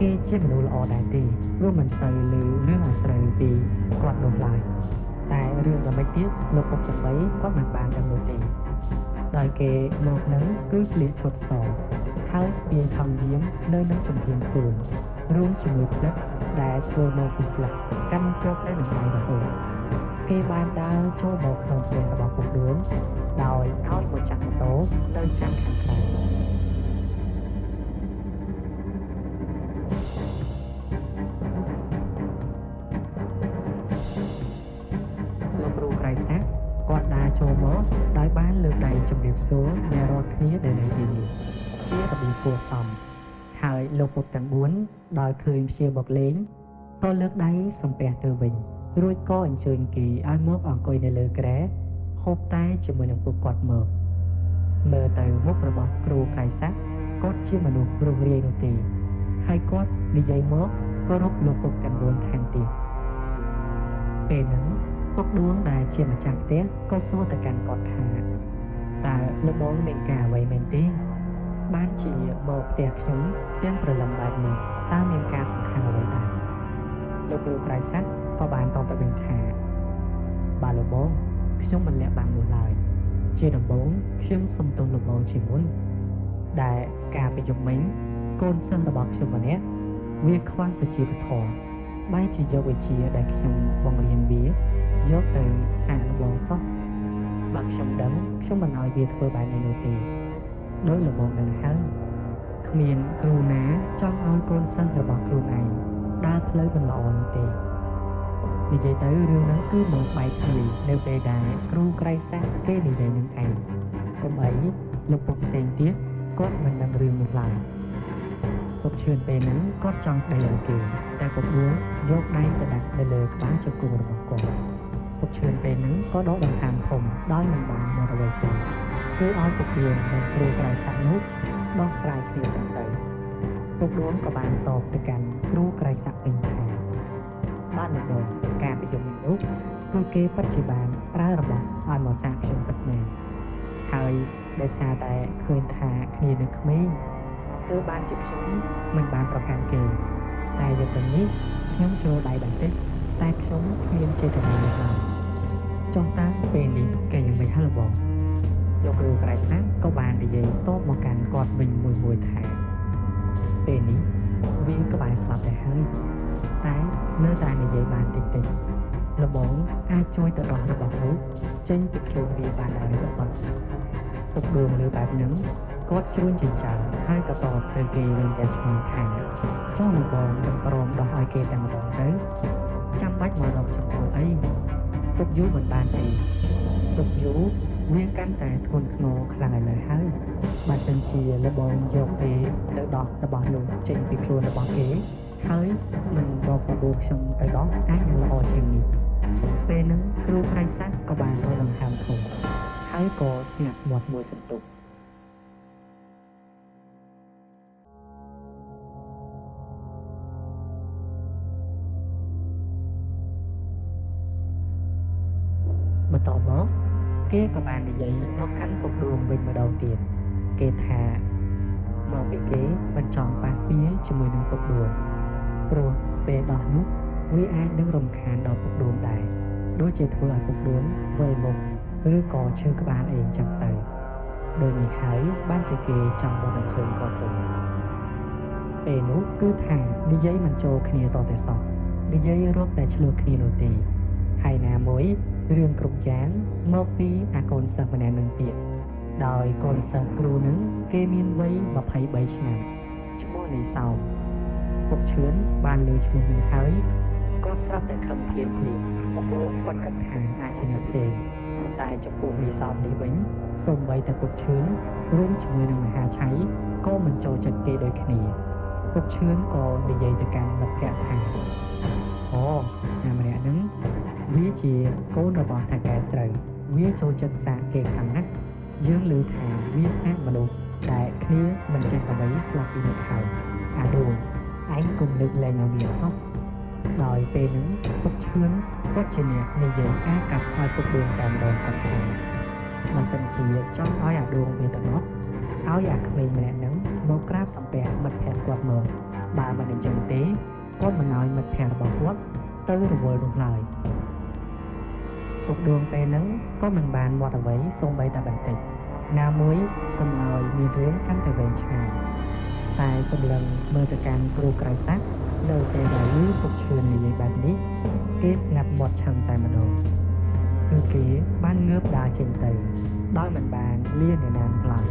គេជាមនុស្សល្អដែរទេព្រោះមិនសូវឮរឿងអាស្រូវពីគាត់នោះឡើយតែរឿងដ៏ម៉េចទៀតលោកពុកទាំង3គាត់មិនបានដឹងនោះទេដោយគេមកនឹងគឺស្លៀកឈុតសហើយស្ពាយថង់យាមនៅនឹងចំហៀងខ្លួនរួមជាមួយផ្លិតដែលធ្វើមកពីស្លឹកកាន់ជាប់នៅនឹងដៃរហូតគេបានដើរចូលមកក្នុងផ្ទះរបស់ពុកដួងដោយឲ្យម្ចាស់ម៉ូតូនៅចាំខាងក្រៅលោកគ្រូក្រៃស័ក្តិគាត់ដើរចូលមកដោយបានលើកដៃជម្រាបសួរអ្នករាល់គ្នាដែលនៅទីនេះជារបៀបគួរសមហើយលោកពុកទាំង4ដោយឃើញព្យាមកលេងក៏លើកដៃសំពះទៅវិញរួចក៏អញ្ជើញគេឲ្យមកអង្គុយនៅលើគ្រែហូបតែជាមួយនឹងពួកគាត់មកមើលទៅមុខរបស់គ្រូក្រៃស័ក្តិគាត់ជាមនុស្សរុះរាយនោះទេហើយគាត់និយាយមកគោរពលោកពុកទាំង4ថែមទៀតពេលហ្នឹងពុកដួងដែលជាម្ចាស់ផ្ទះក៏សួរទៅកាន់គាត់ថាតើលោកបងមានការអ្វីមែនទេបានជាមកផ្ទះខ្ញុំទាំងព្រលឹមបែបនេះតើមានការសំខាន់អ្វីដែរលោកគ្រូក្រៃស័ក្តិក៏បានតបទៅវិញថាបាទលោកបងខ្ញុំមិនលាក់បាំងនោះឡើយជាដំបូងខ្ញុំសូមទោសលោកបងជាមុនដែលការពីយប់មិញកូនសិស្សរបស់ខ្ញុំម្នាក់វាខ្វះសុជីវធម៌បែរជាយកវិជ្ជាដែលខ្ញុំបង្រៀនវាយកទៅសាកល្បងសោះបើខ្ញុំដឹងខ្ញុំមិនឲ្យវាធ្វើបែបនេះនោះទេដោយលោកបងដឹងហើយគ្មានគ្រូណាចង់ឲ្យកូនសិស្សរបស់ខ្លួនឯងដើរផ្លូវមិនល្អនោះទេ និយាយទៅរឿងហ្នឹងគឺមកបែកគ្នានៅពេលដែលគ្រូក្រៃសាសគេនិយាយនឹងឯងកុំអីលោកពុកផ្សេងទៀតគាត់មិនដឹងរឿងនោះឡើយពុកឈឿនពេលហ្នឹងគាត់ចង់ស្ដីឲ្យគេតែពុកដួងយកដៃទៅដាក់នៅលើក្បាលជង្គង់របស់គាត់ពុកឈឿនពេលហ្នឹងក៏ដកដង្ហើមធំដោយមិនបានមកអ្វីទេគឺឲ្យពុកដួងនិងគ្រូក្រៃសាសនោះដោះស្រាយគ្នាសិនទៅពុកដួងក៏បានតបទៅកាន់គ្រូក្រៃសាសវិញថាបានម្ដងការនិយមនោះគឺគេពិតជាបានប្រើរបស់ឲ្យមកសាកខ្ញុំពិតមែនហើយដោយសារតែឃើញថាគ្នានៅក្មេងទើបបានជាខ្ញុំមិនបានប្រកាន់គេតែយប់នេះខ្ញុំចូលដៃបន្តិចតែខ្ញុំគ្មានចេតនានោះឡើយចុះតើពេលនេះគេយ៉ាងម៉េចហើយបងលោកគ្រូក្រៃសាក៏បាននិយាយតបមកកាន់គាត់វិញមួយៗថាពេលនេះវាក្បែរស្លាប់ទៅហើយតែនៅតែនិយាយបានតិចតិចលបងអាចជួយទៅដោះរបស់នោះចេញពីខ្លួនវាបានដែរឬអត់ពុកដួងលើបែបហ្នឹងគាត់ជ្រួញចិញ្ចើមហើយក៏តបទៅគេវិញតែឆ្ងល់ថាចុះលបងមិនព្រមដោះឲ្យគេតែម្ដងទៅចាំបាច់មករកខ្ញុំធ្វើអីទុកយូរមិនបានទេទុកយូរវាកាន់តែធ្ងន់ធ្ងរខ្លាំងឥឡូវហើយបើសិនជាលបងយកគេទៅដោះរបស់នោះចេញពីខ្លួនរបស់គេហើយមិនបកបបួលខ្ញុំទៅដោះអាចនឹងល្អជាងនេះពេលហ្នឹងគ្រូក្រៃសាសក៏បានរកដង្ហើមធំហើយក៏ស្ងាត់មាត់មួយសន្ទុះបន្តមកគេក៏បាននិយាយមកកាន់ពុកដួងវិញម្ដងទៀតគេថាមកពីគេមិនចង់ប៉ះពាជាមួយនឹងពុកដួងព្រោះពេលដោះនោះវាអាចនឹងរំខានដល់ពុកដួងដែរដូចជាធ្វើឲ្យពុកដួងវិលមុខឬក៏ឈឺក្បាលអីចឹងទៅដោយនេះហើយបានជាគេចង់បោះអញ្ជើញគាត់ទៅពេលនោះគឺថានិយាយមិនចូលគ្នាតតែសោះនិយាយរកតែឆ្លោះគ្នានោះទេហើយណាមួយរឿងគ្រប់យ៉ាងមកពីអាកូនសិស្សម្នាក់នឹងទៀតដោយកូនសិស្សគ្រូនឹងគេមានវ័យ23ឆ្នាំឈ្មោះនីសោមពុកឈឿនបានលើឈ្មោះនឹងហើយគាត់ស្រាប់តែខឹងភ្លាមភ្លាមពុកគាត់គិតថាអាចជាអ្នកផ្សេងតែចំពោះនីសោមនេះវិញសូម្បីតែពុកឈឿនរួមជាមួយនឹងមហាឆៃក៏មិនចូលចិត្តគេដូចគ្នាពុកឈឿនក៏និយាយទៅកាន់មិត្តភក្តិថាអូអាម្នាក់នឹងវាជាកូនរបស់ថៅកែស្រូវវាចូលចិត្តសាកគេខ្លាំងណាស់យើងឮថាវាសាកមនុស្សតែគ្នាមិនចេះអ្វីស្លាប់ពីនេះហើយអាដួងឯងគុំលើកលែងឲ្យវាសោះដោយពេលហ្នឹងពុកឈឿនគាត់ជាអ្នកនិយាយអាកាត់ឲ្យពុកដួងតែម្ដងគាត់ថាបើសិនជាចង់ឲ្យអាដួងវាទៅនោះឲ្យអាក្មេងម្នាក់ហ្នឹងមកក្រាបសំពះមិត្តភក្តិគាត់មកបើមិនអញ្ចឹងទេគាត់មិនឲ្យមិត្តភក្តិរបស់គាត់ទៅរវល់នោះឡើយពុកដួងពេលហ្នឹងក៏មិនបានមាត់អ្វីសូម្បីតែបន្តិចណាមួយកុំឲ្យមានរឿងកាន់តែវែងឆ្ងាយតែសម្លឹងមើលទៅកាន់គ្រូក្រៃសាសនៅពេលដែលឮពុកឈឿននិយាយបែបនេះគេស្ងាត់មាត់ឆឹងតែម្ដងគឺគេបានងើបដើរចេញទៅដោយមិនបានលាអ្នកណានោះឡើយ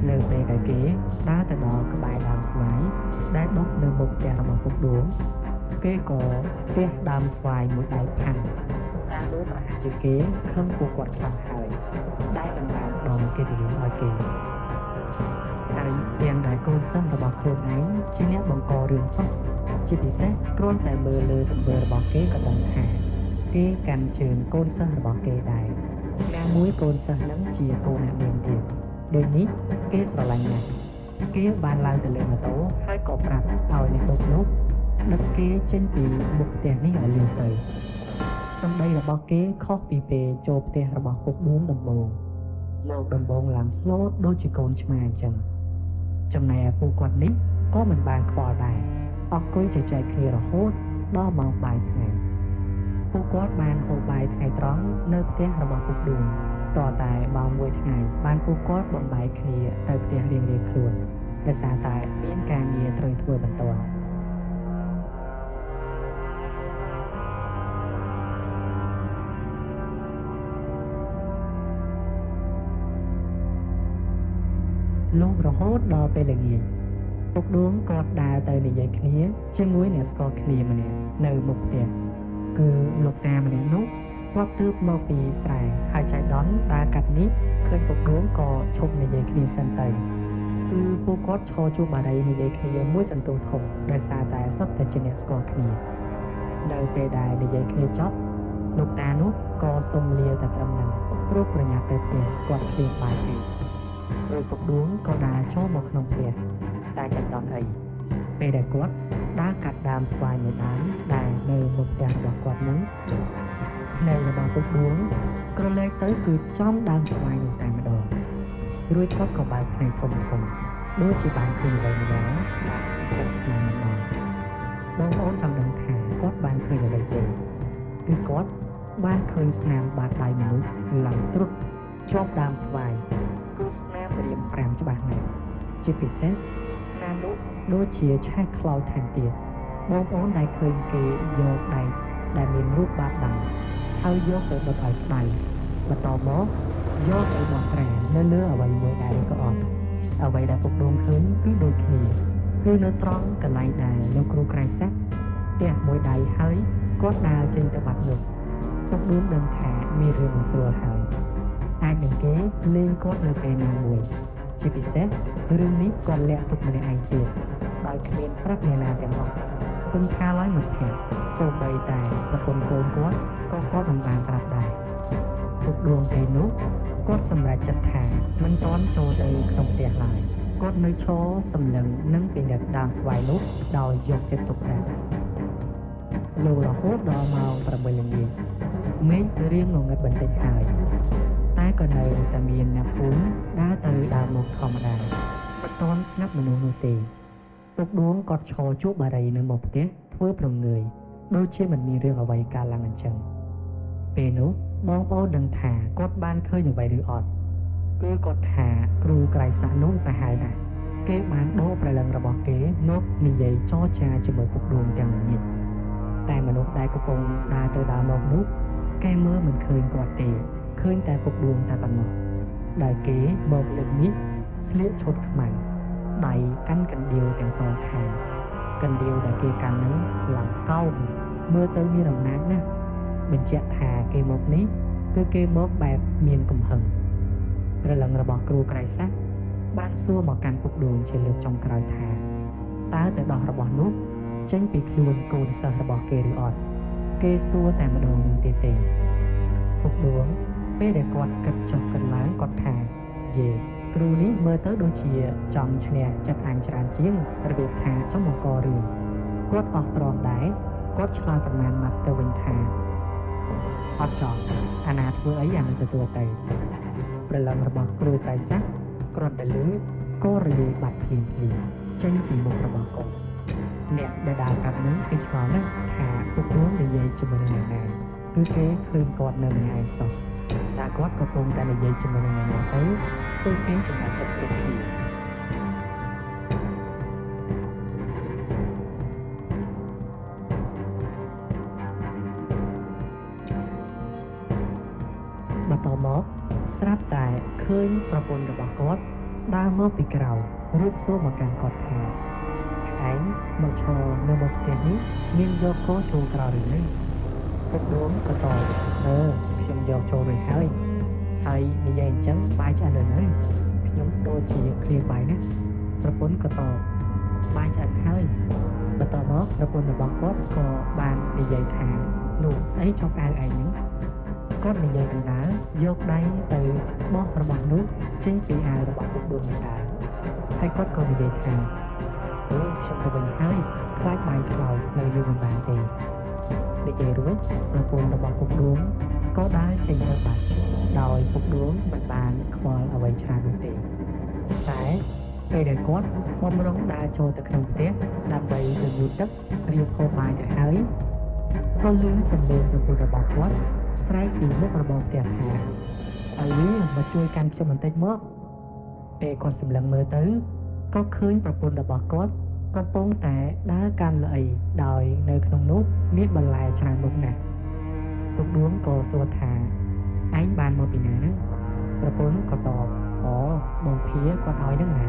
នៅពេលដែលគេដើរទៅដល់ក្បែរដើមស្វាយដែលដុះនៅមុខផ្ទះរបស់ពុកដួងគេក៏ទះដើមស្វាយមួយដៃផាំងតាមមើលប្រហែលជាគេខឹងពួកគាត់ខ្លាំងហើយដែលមិនបានផ្ដល់កិត្តិយសឲ្យគេហើយទាំងដែលកូនសិស្សរបស់ខ្លួនឯងជាអ្នកបង្ករឿងសោះជាពិសេសគ្រាន់តែមើលលើទង្វើរបស់គេក៏ដឹងថាគេកាន់ជើងកូនសិស្សរបស់គេដែរណាមួយកូនសិស្សនឹងជាកូនអ្នកមានទៀតដូចនេះគេស្រឡាញ់ណាស់គេបានឡើងទៅលើម៉ូតូហើយក៏ប្រាប់ឲ្យអ្នកទូកនោះដឹកគេចេញពីមុខផ្ទះនេះឲ្យលឿនទៅសម្ដីរបស់គេខុសពីពេលចូលផ្ទះរបស់ពុកដួងដំបូងលោកដំបូងឡើងស្លូតដូចជាកូនឆ្មាអញ្ចឹងចំណែកឯពួកគាត់នេះក៏មិនបានខ្វល់ដែរអង្គុយជជែកគ្នារហូតដល់ម៉ោងបាយថ្ងៃពួកគាត់បានហូបបាយថ្ងៃត្រង់នៅផ្ទះរបស់ពុកដួងតតែម៉ោង1ថ្ងៃបានពួកគាត់បំបែកគ្នាទៅផ្ទះរៀងៗខ្លួនដោយសារតែមានការងារត្រូវធ្វើបន្តលុះរហូតដល់ពេលល្ងាចពុកដួងគាត់ដើរទៅនិយាយគ្នាជាមួយអ្នកស្គាល់គ្នាម្នាក់នៅមុខផ្ទះ គឺលោកតាម្នាក់នោះគាត់ទើបមកពីស្រែហើយចៃដន្យដើរកាត់នេះឃើញពុកដួងក៏ឈប់និយាយគ្នាសិនទៅគឺពួកគាត់ឈរជួបបារីនិយាយគ្នាមួយសន្ទុះធំដោយសារតែសុទ្ធតែជាអ្នកស្គាល់គ្នានៅពេលដែលនិយាយគ្នាចប់លោកតានោះក៏សុំលាតែត្រឹមហ្នឹងព្រោះប្រញាប់ទៅផ្ទះគាត់ឃ្លានបាយពេករួចពុកដួងក៏ដើរចូលមកក្នុងផ្ទះតែចៃដន្យអីពេលដែលគាត់ដើរកាត់ដើមស្វាយមួយដើមដែលនៅមុខផ្ទះរបស់គាត់នឹងភ្នែករបស់ពុកដួងក្រឡេកទៅគឺចំដើមស្វាយនោះតែម្ដងរួចគាត់ក៏បើកភ្នែកធំធំដូចជាបានឃើញអ្វីម្យ៉ាងដែលទឹកស្មានម្ដងបងប្អូនចង់ដឹងថាគាត់បានឃើញអ្វីទេគឺគាត់បានឃើញស្នាមបាតដៃមនុស្សឡើងត្រុដជាប់ដើមស្វាយគឺស្នាមរាម5ច្បាស់ណាស់ជាពិសេសស្នាមនោះដូចជាឆេះខ្លោចថែមទៀតបងប្អូនដែលឃើញគេយកដែកដែលមានរូបបាតដៃហើយយកទៅដុតឲ្យក្តៅបន្តមកយកទៅបោះត្រានៅលើអ្វីមួយដែរក៏អត់អ្វីដែលពុកដួងឃើញគឺដូចគ្នាគឺនៅត្រង់កន្លែងដែលលោកគ្រូក្រៃសាក់ផ្ទះមួយដៃហើយគាត់ដើរចេញទៅបាត់នោះពុកដួងដឹងថាមានរឿងមិនស្រួលហើយអាចនឹងគេលេងគាត់នៅពេលណាមួយជាពិសេសរឿងនេះគាត់លាក់ទុកម្នាក់ឯងទៀតដោយគ្មានប្រាប់អ្នកណាទាំងអស់គុំថាឡើយមិត្តភក្តិសូម្បីតែប្រពន្ធកូនគាត់ក៏គាត់មិនបានប្រាប់ដែរពុកដួងពេលនោះគាត់សម្រេចចិត្តថាមិនទាន់ចូលទៅក្នុងផ្ទះឡើយគាត់នៅឈរសម្លឹងនិងពិនិត្យដើមស្វាយនោះដោយយកចិត្តទុកដាក់លុះរហូតដល់ម៉ោង8ល្ងាចមេឃរៀងងងឹតបន្តិចហើយតែក៏នៅតែមានអ្នកភូមិដើរទៅដើរមកធម្មតាមិនទាន់ស្ងាត់មនុស្សនោះទេពុកដួងគាត់ឈរជួបបារីនៅមុខផ្ទះធ្វើប្រងើយដូចជាមិនមានរឿងអ្វីកើតឡើងអញ្ចឹងពេលនោះបងប្អូនដឹងថាគាត់បានឃើញអ្វីឬអត់គឺគាត់ថាគ្រូក្រៃសាក់នោះសាហាវណាស់គេបានដូរព្រលឹងរបស់គេមកនិយាយចរចាជាមួយពុកដួងទាំងល្ងាចតែមនុស្សដែលកំពុងដើរទៅដើរមកនោះគេមើលមិនឃើញគាត់ទេឃើញតែពុកដួងតែប៉ុណ្ណោះដែលគេមកលើកនេះស្លៀកឈុតខ្មៅដៃកាន់កណ្ដៀវទាំងសងខាងកណ្ដៀវដែលគេកាន់នឹងឡើងកោងមើលទៅមានអំណាចណាស់បញ្ជាក់ថាគេមកនេះគឺគេមកបែបមានកំហឹងព្រលឹងរបស់គ្រូក្រៃសាក់បានសួរមកកាន់ពុកដួងជាលើកចុងក្រោយថាតើទៅដោះរបស់នោះចេញពីខ្លួនកូនសិស្សរបស់គេឬអត់គេសួរតែម្ដងនឹងទៀតទេពុកដួងពេលដែលគាត់គិតចុះគិតឡើងគាត់ថាយេគ្រូនេះមើលទៅដូចជាចង់ឈ្នះចិត្តអញច្រើនជាងរបៀបថាចង់បង្ករឿងគាត់អស់ទ្រាំដែរគាត់ឆ្លើយប្រមាណម៉ាត់ទៅវិញថាអត់ចង់អាណាធ្វើអីអានឹងទទួលទៅព្រលឹងរបស់គ្រូក្រៃសាក់គ្រាន់តែលឺក៏រលាយបាត់ភ្លាមភ្លាមចេញពីមុខរបស់គាត់អ្នកដែលដើរកាត់នឹងគេឆ្ងល់ណាស់ថាពុកដួងនិយាយជាមួយនឹងអ្នកណាគឺគេឃើញគាត់នៅម្នាក់ឯងសោះតែគាត់កំពុងតែនិយាយជាមួយនឹងអ្នកណាទៅពួកគេចំណាប់ចិត្តគ្រប់គ្នាបន្តមកស្រាប់តែឃើញប្រពន្ធរបស់គាត់ដើរមកពីក្រោយរួចសួរមកកាន់គាត់ថាឯងមកឈរនៅមុខផ្ទះនេះមានយកកចូលក្រោយឬនៅពុកដួងក៏តបខ្ញុំយកចូលរួចហើយហើយនិយាយអញ្ចឹងបាយឆ្អិននៅខ្ញុំដូចជាឃ្លានបាយណាប្រពន្ធក៏តបបាយឆ្អិនហើយបន្តមកប្រពន្ធរបស់គាត់ក៏បាននិយាយថានោះស្អីជាប់អាវឯងហ្នឹងគាត់និយាយបណ្ដើយកដៃទៅបោះរបស់នោះចេញពីអាវរបស់ពុកដួងបណ្ដើហើយគាត់ក៏និយាយថាខ្ញុំទៅវិញហើយខ្លាចបាយខ្លោចនៅយូរមិនបានទេនិយាយរួចប្រពន្ធរបស់ពុកដួងក៏ដើរចេញទៅបាត់ដោយពុកដួងមិនបានខ្វល់អ្វីច្រើននោះទេតែពេលដែលគាត់បំរុងដើរចូលទៅក្នុងផ្ទះដើម្បីទៅងូតទឹករៀបហូបបាយទៅហើយក៏ឮសំឡេងប្រពន្ធរបស់គាត់ស្រែកពីមុខរបងផ្ទះថាឲ្យវាមកជួយកាន់ខ្ញុំបន្តិចមកពេលគាត់សម្លឹងមើលទៅក៏ឃើញប្រពន្ធរបស់គាត់កំពុងតែដើរកាន់ល្អីដោយនៅក្នុងនោះមានបន្លែច្រើនមុខណាស់ពុកដួងក៏សួរថាឯងបានមកពីណាហ្នឹងប្រពន្ធក៏តបអូបងភាគាត់ឲ្យហ្នឹងណា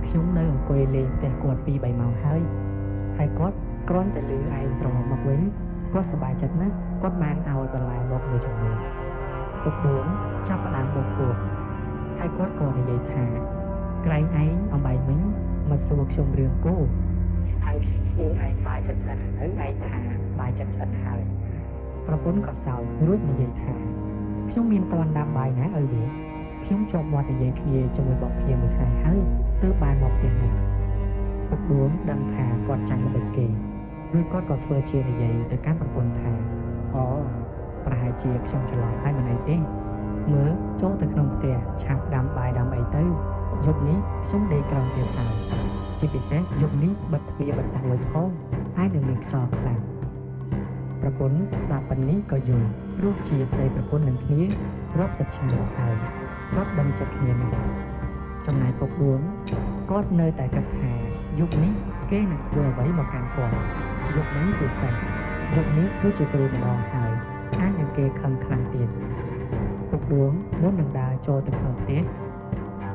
ខ្ញុំនៅអង្គុយលេងផ្ទះគាត់ 2-3 ម៉ោងហើយហើយគាត់គ្រាន់តែលឺឯងត្រឡប់មកវិញ គាត់សប្បាយចិត្តណាស់គាត់បានឲ្យបន្លែមកមួយចំនួនពុកដួងចាប់ផ្ដើមបកពោះហើយគាត់ក៏និយាយថាក្រែងឯងអំបែងមិញមកសួរខ្ញុំរឿងគោហើយខ្ញុំសួរឯងបាយចិត្តឆ្អិននៅឯងថាបាយចិត្តឆ្អិនហើយប្រពន្ធក៏សើចរួចនិយាយថាខ្ញុំមានតន់ដាំបាយណាឲ្យវាខ្ញុំជាប់មាត់និយាយគ្នាជាមួយបងភៀមួយថ្ងៃហើយទើបបានមកផ្ទះនេះពុកដួងដឹងថាគាត់ចាញ់ល្បិចគេរួចគាត់ក៏ធ្វើជានិយាយទៅកាន់ប្រពន្ធថាអូប្រហែលជាខ្ញុំច្រឡំហើយមិនអីទេមើលចូលទៅក្នុងផ្ទះឆាប់ដាំបាយដាំអីទៅយប់នេះខ្ញុំដេកក្រោមទៀតហើយជាពិសេសយប់នេះបិទទ្វារបិទបង្លួចផងអាចនឹងមានខ្យល់ខ្លាំងប្រពន្ធស្ដាប់ប៉ុណ្នេះក៏យល់ព្រោះជាប្តីប្រពន្ធនឹងគ្នារាប់សិបឆ្នាំមកហើយគាត់ដឹងចិត្តគ្នាណាស់ចំណែកពុកដួងគាត់នៅតែគិតថាយប់នេះគេនឹងធ្វើអ្វីមកកាន់គាត់យប់នេះជាសេះយប់នេះគឺជាគ្រូម្ដងហើយអាចនឹងគេខឹងខ្លាំងទៀតពុកដួងមុននឹងដើរចូលទៅក្នុងផ្ទះ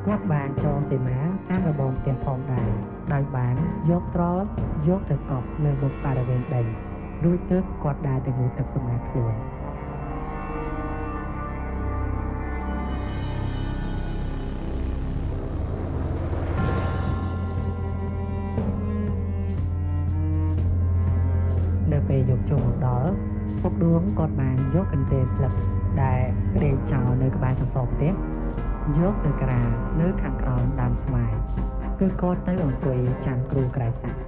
គាត់បានចងសីមាតាមរបងផ្ទះផងដែរដោយបានយកត្រល់យកទៅកប់នៅមុខបរិវេណដីរួចទើបគាត់ដើរទៅងូតទឹកសម្អាតខ្លួននៅពេលយប់ចូលមកដល់ពុកដួងគាត់បានយកកន្ទេលស្លឹកដែលដេកចោលនៅក្បែរសសរផ្ទះយកទៅក្រាលនៅខាងក្រោមដើមស្វាយគឺគាត់ទៅអង្គុយចាំគ្រូក្រៃសាក់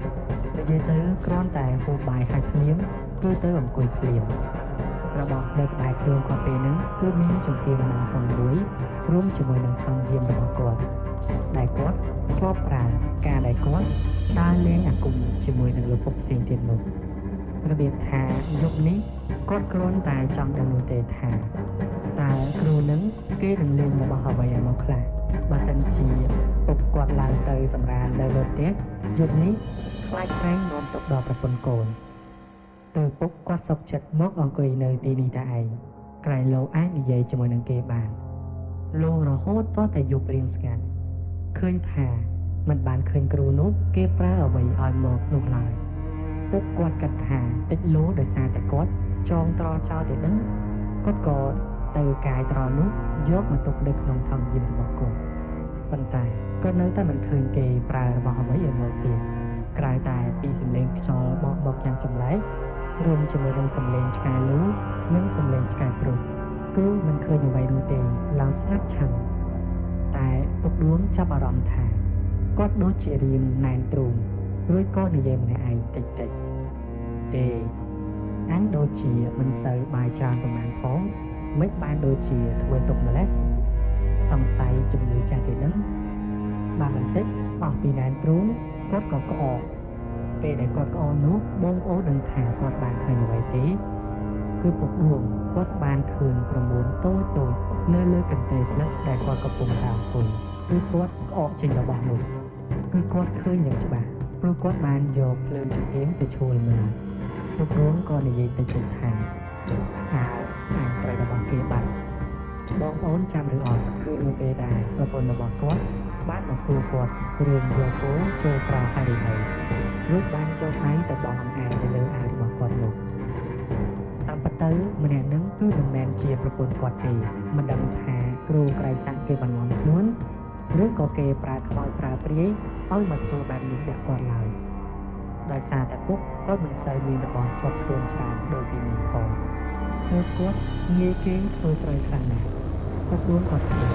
និយាយទៅគ្រាន់តែហូបបាយហើយភ្លាមគឺទៅអង្គុយភ្លាមរបស់នៅក្បែរខ្លួនគាត់ពេលហ្នឹងគឺមានចង្កៀងម៉ាំងសុងមួយរួមជាមួយនឹងថង់យាមរបស់គាត់ដែលគាត់ធ្លាប់ប្រើការដែលគាត់ដើរលេងអាគមជាមួយនឹងលោកពុកផ្សេងទៀតនោះរបៀបថាយប់នេះគាត់គ្រាន់តែចង់ដឹងនោះទេថាតើគ្រូនឹងគេនឹងលេងរបស់អ្វីឲ្យមកខ្លះបើសិនជាពុកគាត់ឡើងទៅសម្រាននៅលើផ្ទះយប់នេះខ្លាចក្រែងនាំទុកដល់ប្រពន្ធកូនទៅពុកគាត់សុខចិត្តមកអង្គុយនៅទីនេះតែឯងក្រែងលោកអាចនិយាយជាមួយនឹងគេបានលោករហូតទាល់តែយប់រៀងស្ងាត់ឃើញថាមិនបានឃើញគ្រូនោះគេប្រើអ្វីឲ្យមកនោះឡើយពុកគាត់គិតថាតិចលោដោយសារតែគាត់ចងត្រល់ចោលទៅដឹងគាត់ក៏ទៅកាយត្រល់នោះយកមកទុកនៅក្នុងថង់យាមរបស់គាត់ប៉ុន្តែគាត់នៅតែមិនឃើញគេប្រើរបស់អ្វីឲ្យមកទៀតក្រៅតែពីសំឡេងខ្យល់បក់មកយ៉ាងចម្លែករួមជាមួយនឹងសំឡេងឆ្កែលូនិងសំឡេងឆ្កែព្រុសគឺមិនឃើញអ្វីនោះទេឡើងស្ងាត់ឈឹងតែពុកដួងចាប់អារម្មណ៍ថាគាត់ដូចជារៀងណែនទ្រូងរួចក៏និយាយម្នាក់ឯងតិចតិចទេអញដូចជាមិនសូវបាយច្រើនប្រហែលផងមិនបានដូចជាធ្វើទុកម្លេះសង្ស័យជំងឺចាស់ទេនឹងបានបន្តិចអស់ពីណែនទ្រូងគាត់ក៏ក្អកពេលដែលគាត់ក្អកនោះបងប្អូនដឹងថាគាត់បានឃើញអ្វីទេគឺពុកដួងគាត់បានឃើញក្រមួនតូចតូចនៅលើកន្ទេលស្លឹកដែលគាត់កំពុងតែអង្គុយគឺគាត់ក្អកចេញរបស់នោះគឺគាត់ឃើញយ៉ាងច្បាស់ព្រោះគាត់បានយកភ្លើងចង្កៀងទៅឈួលមើលពុកដួងក៏និយាយតិចៗថាអើអញត្រូវរបស់គេបាត់បងប្អូនចាំឬអត់គឺនៅពេលដែលប្រពន្ធរបស់គាត់បានមកសួរគាត់រឿងយកគោចូលក្រហើយឬនៅរួចបានយកដៃទៅបោះអង្អែលទៅលើអាវរបស់គាត់នោះតាមពិតទៅម្នាក់នឹងគឺមិនមែនជាប្រពន្ធគាត់ទេមិនដឹងថាគ្រូក្រៃសាក់គេបន្លំខ្លួនឬក៏គេប្រើខ្មោចប្រើព្រាយឲ្យមកធ្វើបែបនេះដាក់គាត់ឡើយដោយសារតែពុកគាត់មិនសូវមានរបស់ជាប់ខ្លួនច្រើនដូចពីមុនផងទើបគាត់ងាយគេធ្វើត្រូវខ្លាំងណាស់ពុកដួងគាត់ធ្វើ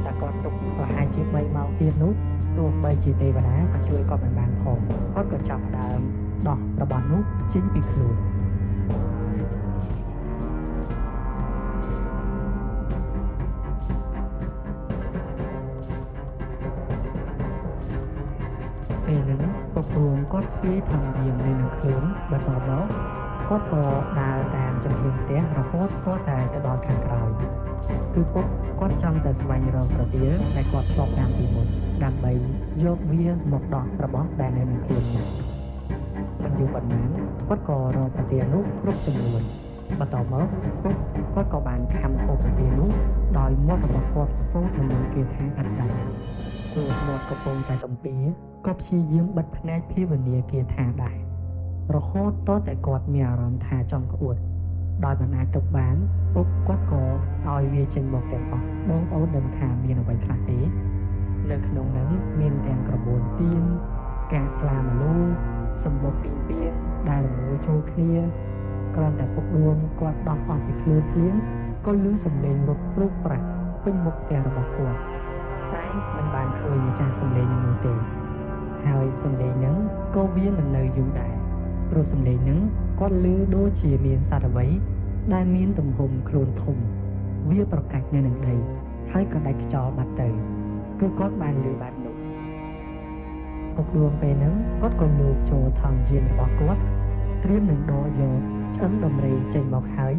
តែគាត់ទុកប្រហែលជា3ម៉ោងទៀតនោះទោះបីជាទេវតាក៏ជួយគាត់មិនបានផងគាត់ក៏ចាប់ផ្ដើមដោះរបស់នោះចេញពីខ្លួនពេលហ្នឹងពុកដួងគាត់ស្ពាយថង់យាមនៅនឹងខ្លួនបន្តមកគាត់ក៏ដើរតាមចំហៀងផ្ទះរហូតទាល់តែទៅដល់ខាងក្រោយគឺពុកគាត់ចង់តែស្វែងរកប្រទាលដែលគាត់ធ្លាប់ដាំពីមុនដើម្បីយកវាមកដោះរបស់ដែលនៅនឹងខ្លួននោះមិនយូរប៉ុន្មានគាត់ក៏រកប្រទាលនោះគ្រប់ចំនួនបន្តមកពុកគាត់ក៏បានខាំហូបប្រទាលនោះដោយមាត់របស់គាត់សូត្រនមន្តគាថាឥតដាច់ព្រោះមាត់កំពុងតែទំពាក៏ព្យាយាមបិទភ្នែកភាវនាគាថាដែរ រហូតតតែគាត់មានអារម្មណ៍ថាចង់ក្អួតដោយមិនអាចទប់បានពុកគាត់ក៏ឲ្យវាចេញមកទាំងអស់បងប្អូនដឹងថាមានអ្វីខ្លះទេនៅក្នុងនឹងមានទាំងក្របួនទៀនកាកស្លាម្លូសម្បុកពីងពាងដែលរមួលចូលគ្នាគ្រាន់តែពុកដួងគាត់ដោះអស់ពីខ្លួនភ្លាមក៏ឮសំឡេងរត់ព្រុសប្រាស់ពេញមុខផ្ទះរបស់គាត់តែមិនបានឃើញម្ចាស់សំឡេងនឹងនោះទេហើយសំឡេងនឹងក៏វាមិននៅយូរដែរព្រោះសំឡេងនឹងគាត់ឮដូចជាមានសត្វអ្វីដែលមានទំហំខ្លួនធំវាប្រកាច់នៅនឹងដីហើយក៏ដាច់ខ្យល់បាត់ទៅគឺគាត់បានឮបែបនោះពុកដួងពេលហ្នឹងគាត់ក៏លូកចូលថង់យានរបស់គាត់ត្រៀមនឹងដកយកឆ្អឹងដំរីចេញមកហើយ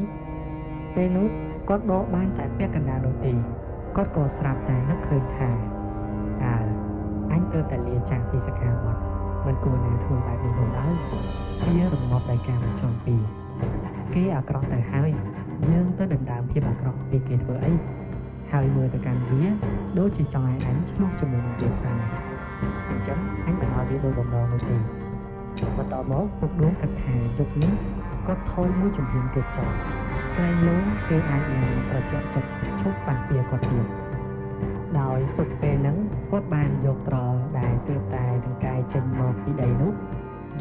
ពេលនោះគាត់ដកបានតែពាក់កណ្ដាលនោះទេគាត់ក៏ស្រាប់តែនឹកឃើញថាអើអញទើបតែលាចាស់ពីសកាវត្តមិនគួរណាធ្វើបែបនេះនោះឡើយវារងាប់ដោយការមិនចង់ពីគេអាក្រក់ទៅហើយយើងទៅដណ្ដើមភាពអាក្រក់ពីគេធ្វើអីហើយមើលទៅកាន់វាដូចជាចង់ឲ្យអញឆ្លោះជាមួយនឹងវាខ្លាំងណាស់អញ្ចឹងអញមិនឲ្យវាដូចបំណងនោះទេបន្តមកពុកដួងគិតថាយប់នេះគាត់ថយមួយជំហានទៀតចោលក្រែងលោគេអាចនឹងត្រជាក់ចិត្តឈប់ប៉ះពាគាត់ទៀតដោយពុកពេលហ្នឹងគាត់បានយកត្រល់ដែលទើបតែដង្កាយចេញមកពីដីនោះ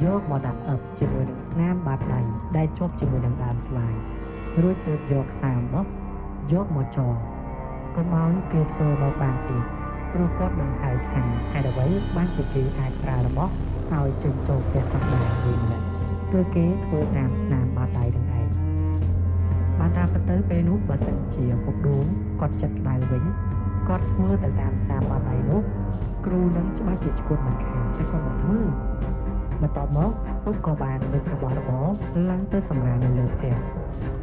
យកមកដាក់អឹបជាមួយនឹងស្នាមបាតដៃដែលជាប់ជាមួយនឹងដើមស្វាយរួចទើបយកខ្សែអំបោះយកមកចងកុំឲ្យគេធ្វើមកបានទៀតព្រោះគាត់នឹងហៅថាហេតុអ្វីបានជាគេអាចប្រើរបស់ឲ្យចេញចូលផ្ទះគាត់បានវិញម្ល៉េះគឺគេធ្វើតាមស្នាមបាតដៃនឹងឯងបានតាមពិតទៅពេលនោះបើសិនជាពុកដួងគាត់ចិត្តក្តៅវិញគាត់ធ្វើទៅតាមស្នាមបាតដៃនោះគ្រូនឹងច្បាស់ជាឈួតមិនខានតែគាត់មិនធ្វើបន្ទាប់មកពុកក៏បានលើករបស់របរឡើងទៅសម្រាននៅលើផ្ទះ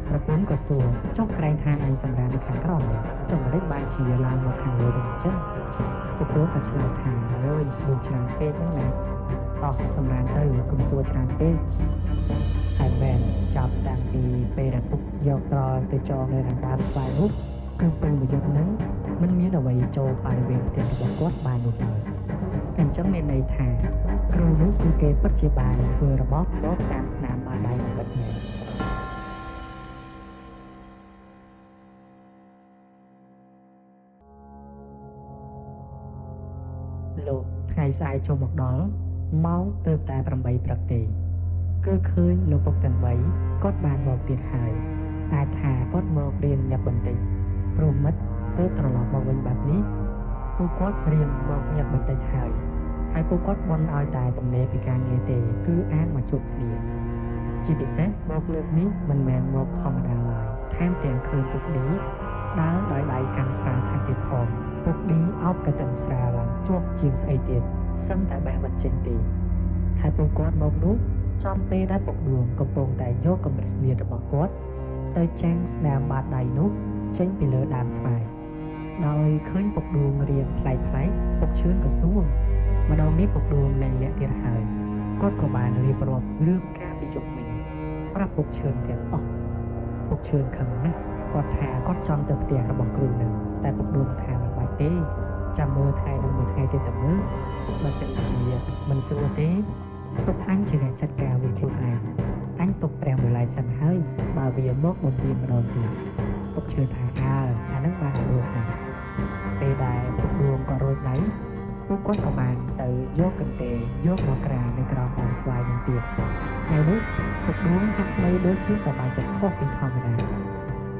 ប្រពន្ធក៏សួរចុះក្រែងថាឯងសម្រាននៅខាងក្រោមចុះម្តេចបានជាឡើងមកខាងលើវិញអញ្ចឹងពុកគ្រូក៏ឆ្លើយថាអើយលូច្រើនពេកហ្នឹងណាតោះសម្រានទៅកុំសួរច្រើនពេកហើយមែនចាប់តាំងពីពេលដែលពុកយកត្រល់ទៅចងនៅខាងដើមស្វាយនោះគឺពេលមួយយប់ហ្នឹងមិនមានអ្វីចូលបរិវេណផ្ទះរបស់គាត់បាននោះឡើយអញ្ចឹងមានន័យថាគ្រូនោះគឺគេពិតជាបានធ្វើរបស់មកតាមស្នាមបាតដៃនឹងពិតមែនលោកថ្ងៃស្អែកចូលមកដល់ម៉ោងទើបតែ8ព្រឹកទេគឺឃើញលោកពុកទាំង3គាត់បានមកទៀតហើយអាចថាគាត់មករៀនញាប់បន្តិចព្រោះមិត្តទើបត្រឡប់មកវិញបែបនេះពួកគាត់រៀនមកញាប់បន្តិចហើយពួកគាត់បន់ឲ្យតែទំនេរពីការងារទេគឺអាងមកជួបគ្នាជាពិសេសមកលើកនេះមិនមែនមកធម្មតាឡើយថែមទាំងឃើញពុកឌីដើរដោយដៃកាន់ស្រាថែមទៀតផងពុកឌីអោបកតិនស្រាឡើងជាប់ជាងស្អីទៀតសឹងតែបេះមិនចេញទេហើយពួកគាត់មកនោះចំពេលដែលពុកដួងកំពុងតែយកកម្រិតស្នៀតរបស់គាត់ទៅចាំងស្នាមបាតដៃនោះចេញពីលើដើមស្វាយដោយឃើញពុកដួងរៀងប្លែកៗពុកឈឿនក៏សួរម្ដងនេះពុកដួងលែងលាក់ទៀតហើយគាត់ក៏បានរៀបរាប់រឿងការពីយប់មិញប្រាប់ពុកឈឿនទាំងអស់ពុកឈឿនខឹងណាស់គាត់ថាគាត់ចង់ទៅផ្ទះរបស់គ្រូនឹងតែពុកដួងថាមិនបាច់ទេចាំមើលថ្ងៃនឹងមួយថ្ងៃទៀតតែមើលបើសិនជាមិនស្រួលទេទុកអញជាអ្នកចាត់ការវាខ្លួនឯងអញទុកព្រះមួយឡែសិនហើយបើវាមកបំពេញម្ដងទៀតពុកឈឿនថាអើអានឹងបានរួចហើយពេលដែលពុកដួងក៏រួចដៃពួកគាត់ក៏បានទៅយកកន្ទេលយកមកក្រានៅក្រោមដើមស្វាយនឹងទៀតថ្ងៃនោះពុកដួងហាក់បីដូចជាសប្បាយចិត្តខុសពីធម្មតា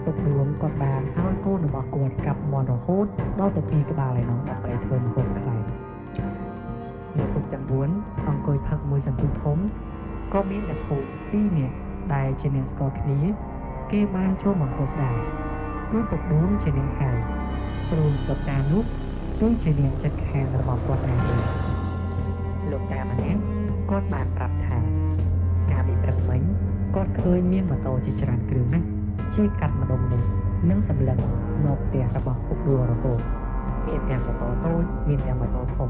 ពុកដួងគាត់បានឲ្យកូនរបស់គាត់កាប់មាន់រហូតដល់ទៅ2ក្បាលឯណោះដើម្បីធ្វើម្ហូបខ្លែងលោកពុកទាំង4អង្គុយផឹកមួយសន្ទុះធំក៏មានអ្នកភូមិ2នាក់ដែលជាអ្នកស្គាល់គ្នាគេបានចូលមកហូបដែរគឺពុកដួងជាអ្នកហៅព្រោះលោកតានោះគឺជាអ្នកចិត្តខាងរបស់គាត់ដែរលោកតាម្នាក់គាត់បានប្រាប់ថាកាលពីព្រឹកមិញគាត់ឃើញមានម៉ូតូជាច្រើនគ្រឿងណាស់ជិះកាត់ម្ដុំនេះនិងសម្លឹងមកផ្ទះរបស់ពុកដួងរហូតមានទាំងម៉ូតូតូចមានទាំងម៉ូតូធំ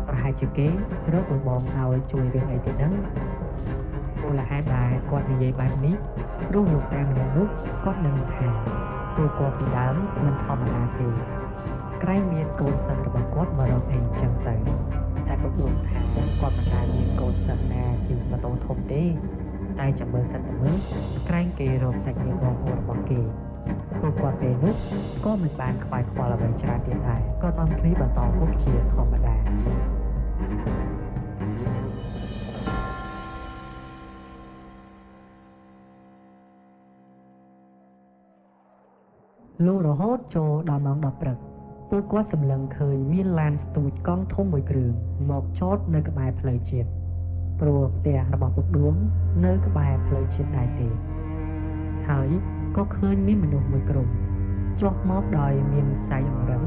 ប្រហែលជាគេរកលបងឲ្យជួយរឿងអីទៀតហ្នឹងមូលហេតុដែលគាត់និយាយបែបនេះព្រោះលោកតាម្នាក់នោះគាត់នឹងថាពួកគាត់ពីដើមមិនធម្មតាទេក្រែងមានកូនសិស្សរបស់គាត់មករកអីចឹងទៅតែពុកដួងថាគាត់មិនដែលមានកូនសិស្សណា ជិះម៉ូតូធំទេតែចាំមើលសិនទៅមើលក្រែងគេរកសាច់ញាតិបងប្អូនរបស់គេពួកគាត់ពេលនោះក៏មិនបានខ្វាយខ្វល់អ្វីច្រើនទៀតដែរក៏នាំគ្នាបន្តមុខជាធម្មតាលុះរហូតចូលដល់ម៉ោង10ព្រឹកពួកគាត់សម្លឹងឃើញមានឡានស្ទូចកង់ធំមួយគ្រឿងមកចតនៅក្បែរផ្លូវជាតិព្រោះផ្ទះរបស់ពុកដួងនៅក្បែរផ្លូវជាតិដែរទេហើយក៏ឃើញមានមនុស្សមួយក្រុមចុះមកដោយមានសែងអង្រឹង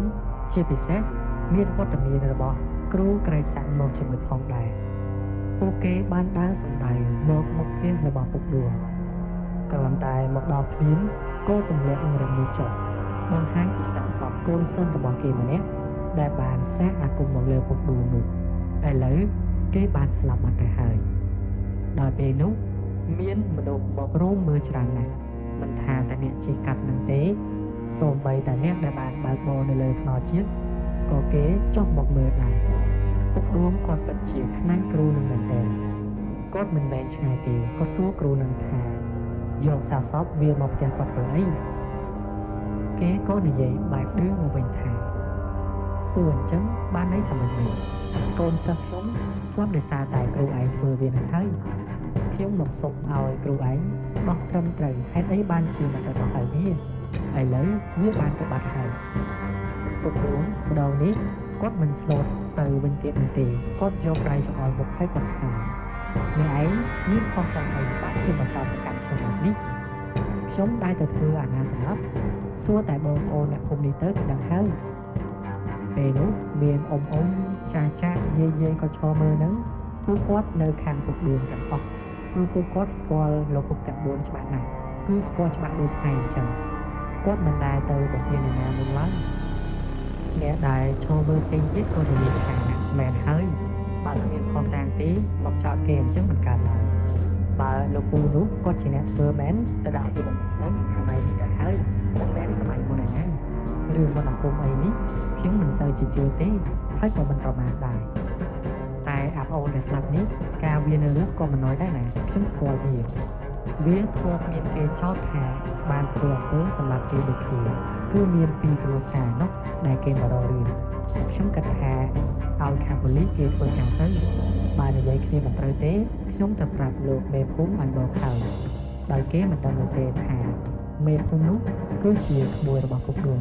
ជាពិសេសមានវត្តមានរបស់គ្រូក្រៃសាក់មកជាមួយផងដែរពួកគេបានដើរសម្ដៅមកមុខផ្ទះរបស់ពុកដួងគ្រាន់តែមកដល់ភ្លាមក៏ទម្លាក់អង្រឹងនោះចុះបង្ហាញពីសាកសពកូនសិស្សរបស់គេម្នាក់ដែលបានសាកអាគមមកលើពុកដួងនោះឥឡូវគេបានស្លាប់បាត់ទៅហើយដល់ពេលនោះមានមនុស្សមករោមមើលច្រើនណាស់មិនថាតែអ្នកជិះកាត់នឹងទេសូម្បីតែអ្នកដែលបានបើកបរនៅលើថ្នល់ជាតិក៏គេចុះមកមើលដែរពុកដួងគាត់ពិតជាខ្នាញ់គ្រូនឹងមែនទែនគាត់មិនមែនឆ្ងាយទេក៏សួរគ្រូនឹងថាយកសាកសពវាមកផ្ទះគាត់ធ្វើអីគេក៏និយាយបែបឌឺមកវិញថាសួរអញ្ចឹងបានន័យថាមិនមែនកូនសិស្សខ្ញុំស្លាប់ដោយសារតែគ្រូឯងធ្វើវានឹងហើយខ្ញុំមកសុំឲ្យគ្រូឯងដោះត្រឹមត្រូវហេតុអីបានជាមិនទៅដោះឲ្យវាឥឡូវវាបានទៅបាត់ហើយពុកដួងម្ដងនេះគាត់មិនស្លូតទៅវិញទៀតនោះទេគាត់យកដៃចង្អុលមុខឲ្យគាត់ថាអ្នកឯងមានខុសតាំងអីបានជាមកចោទប្រកាន់ខ្ញុំបែបនេះខ្ញុំដែរទៅធ្វើអាណាសម្រាប់សួរតែបងប្អូនអ្នកភូមិនេះទៅក៏ដឹងហើយពេលនោះមានអ៊ំអ៊ំចាស់ចាស់យាយយាយក៏ឈរមើលហ្នឹងពួកគាត់នៅខាងពុកដួងទាំងអស់គឺពួកគាត់ស្គាល់លោកពុកទាំង4ច្បាស់ណាស់គឺស្គាល់ច្បាស់ដូចថ្ងៃអញ្ចឹងគាត់មិនដែលទៅបំពេញនរណាមុនឡើយអ្នកដែលឈរមើលផ្សេងទៀតក៏និយាយថាមែនហើយបើគ្មានខុសតាងទេមកចោទគេអញ្ចឹងមិនកើតឡើយបើលោកពូនោះគាត់ជាអ្នកធ្វើមែនទៅដាក់ពីបំពេញទៅសម័យនេះទៅហើយមិនមែនសម័យមុនឯណារឿងមន្តអាគមអីនេះខ្ញុំមិនសូវជាជឿទេហើយក៏មិនប្រមាថដែរតែអាប្អូនដែលស្លាប់នេះការវានៅរស់ក៏មិនណយដែរណាខ្ញុំស្គាល់វាវាធ្លាប់មានគេចោទថាបានធ្វើអំពើសម្រាប់គេដូចគ្នាគឺមានពីរគ្រួសារនោះដែលគេមករករឿងខ្ញុំគិតថាឲ្យខាងប៉ូលីសគេធ្វើការទៅបើនិយាយគ្នាមិនត្រូវទេខ្ញុំទៅប្រាប់លោកមេភូមិឲ្យមកហើយដោយគេមិនដឹងនោះទេថាមេភូមិនោះគឺជាក្មួយរបស់ពុកដួង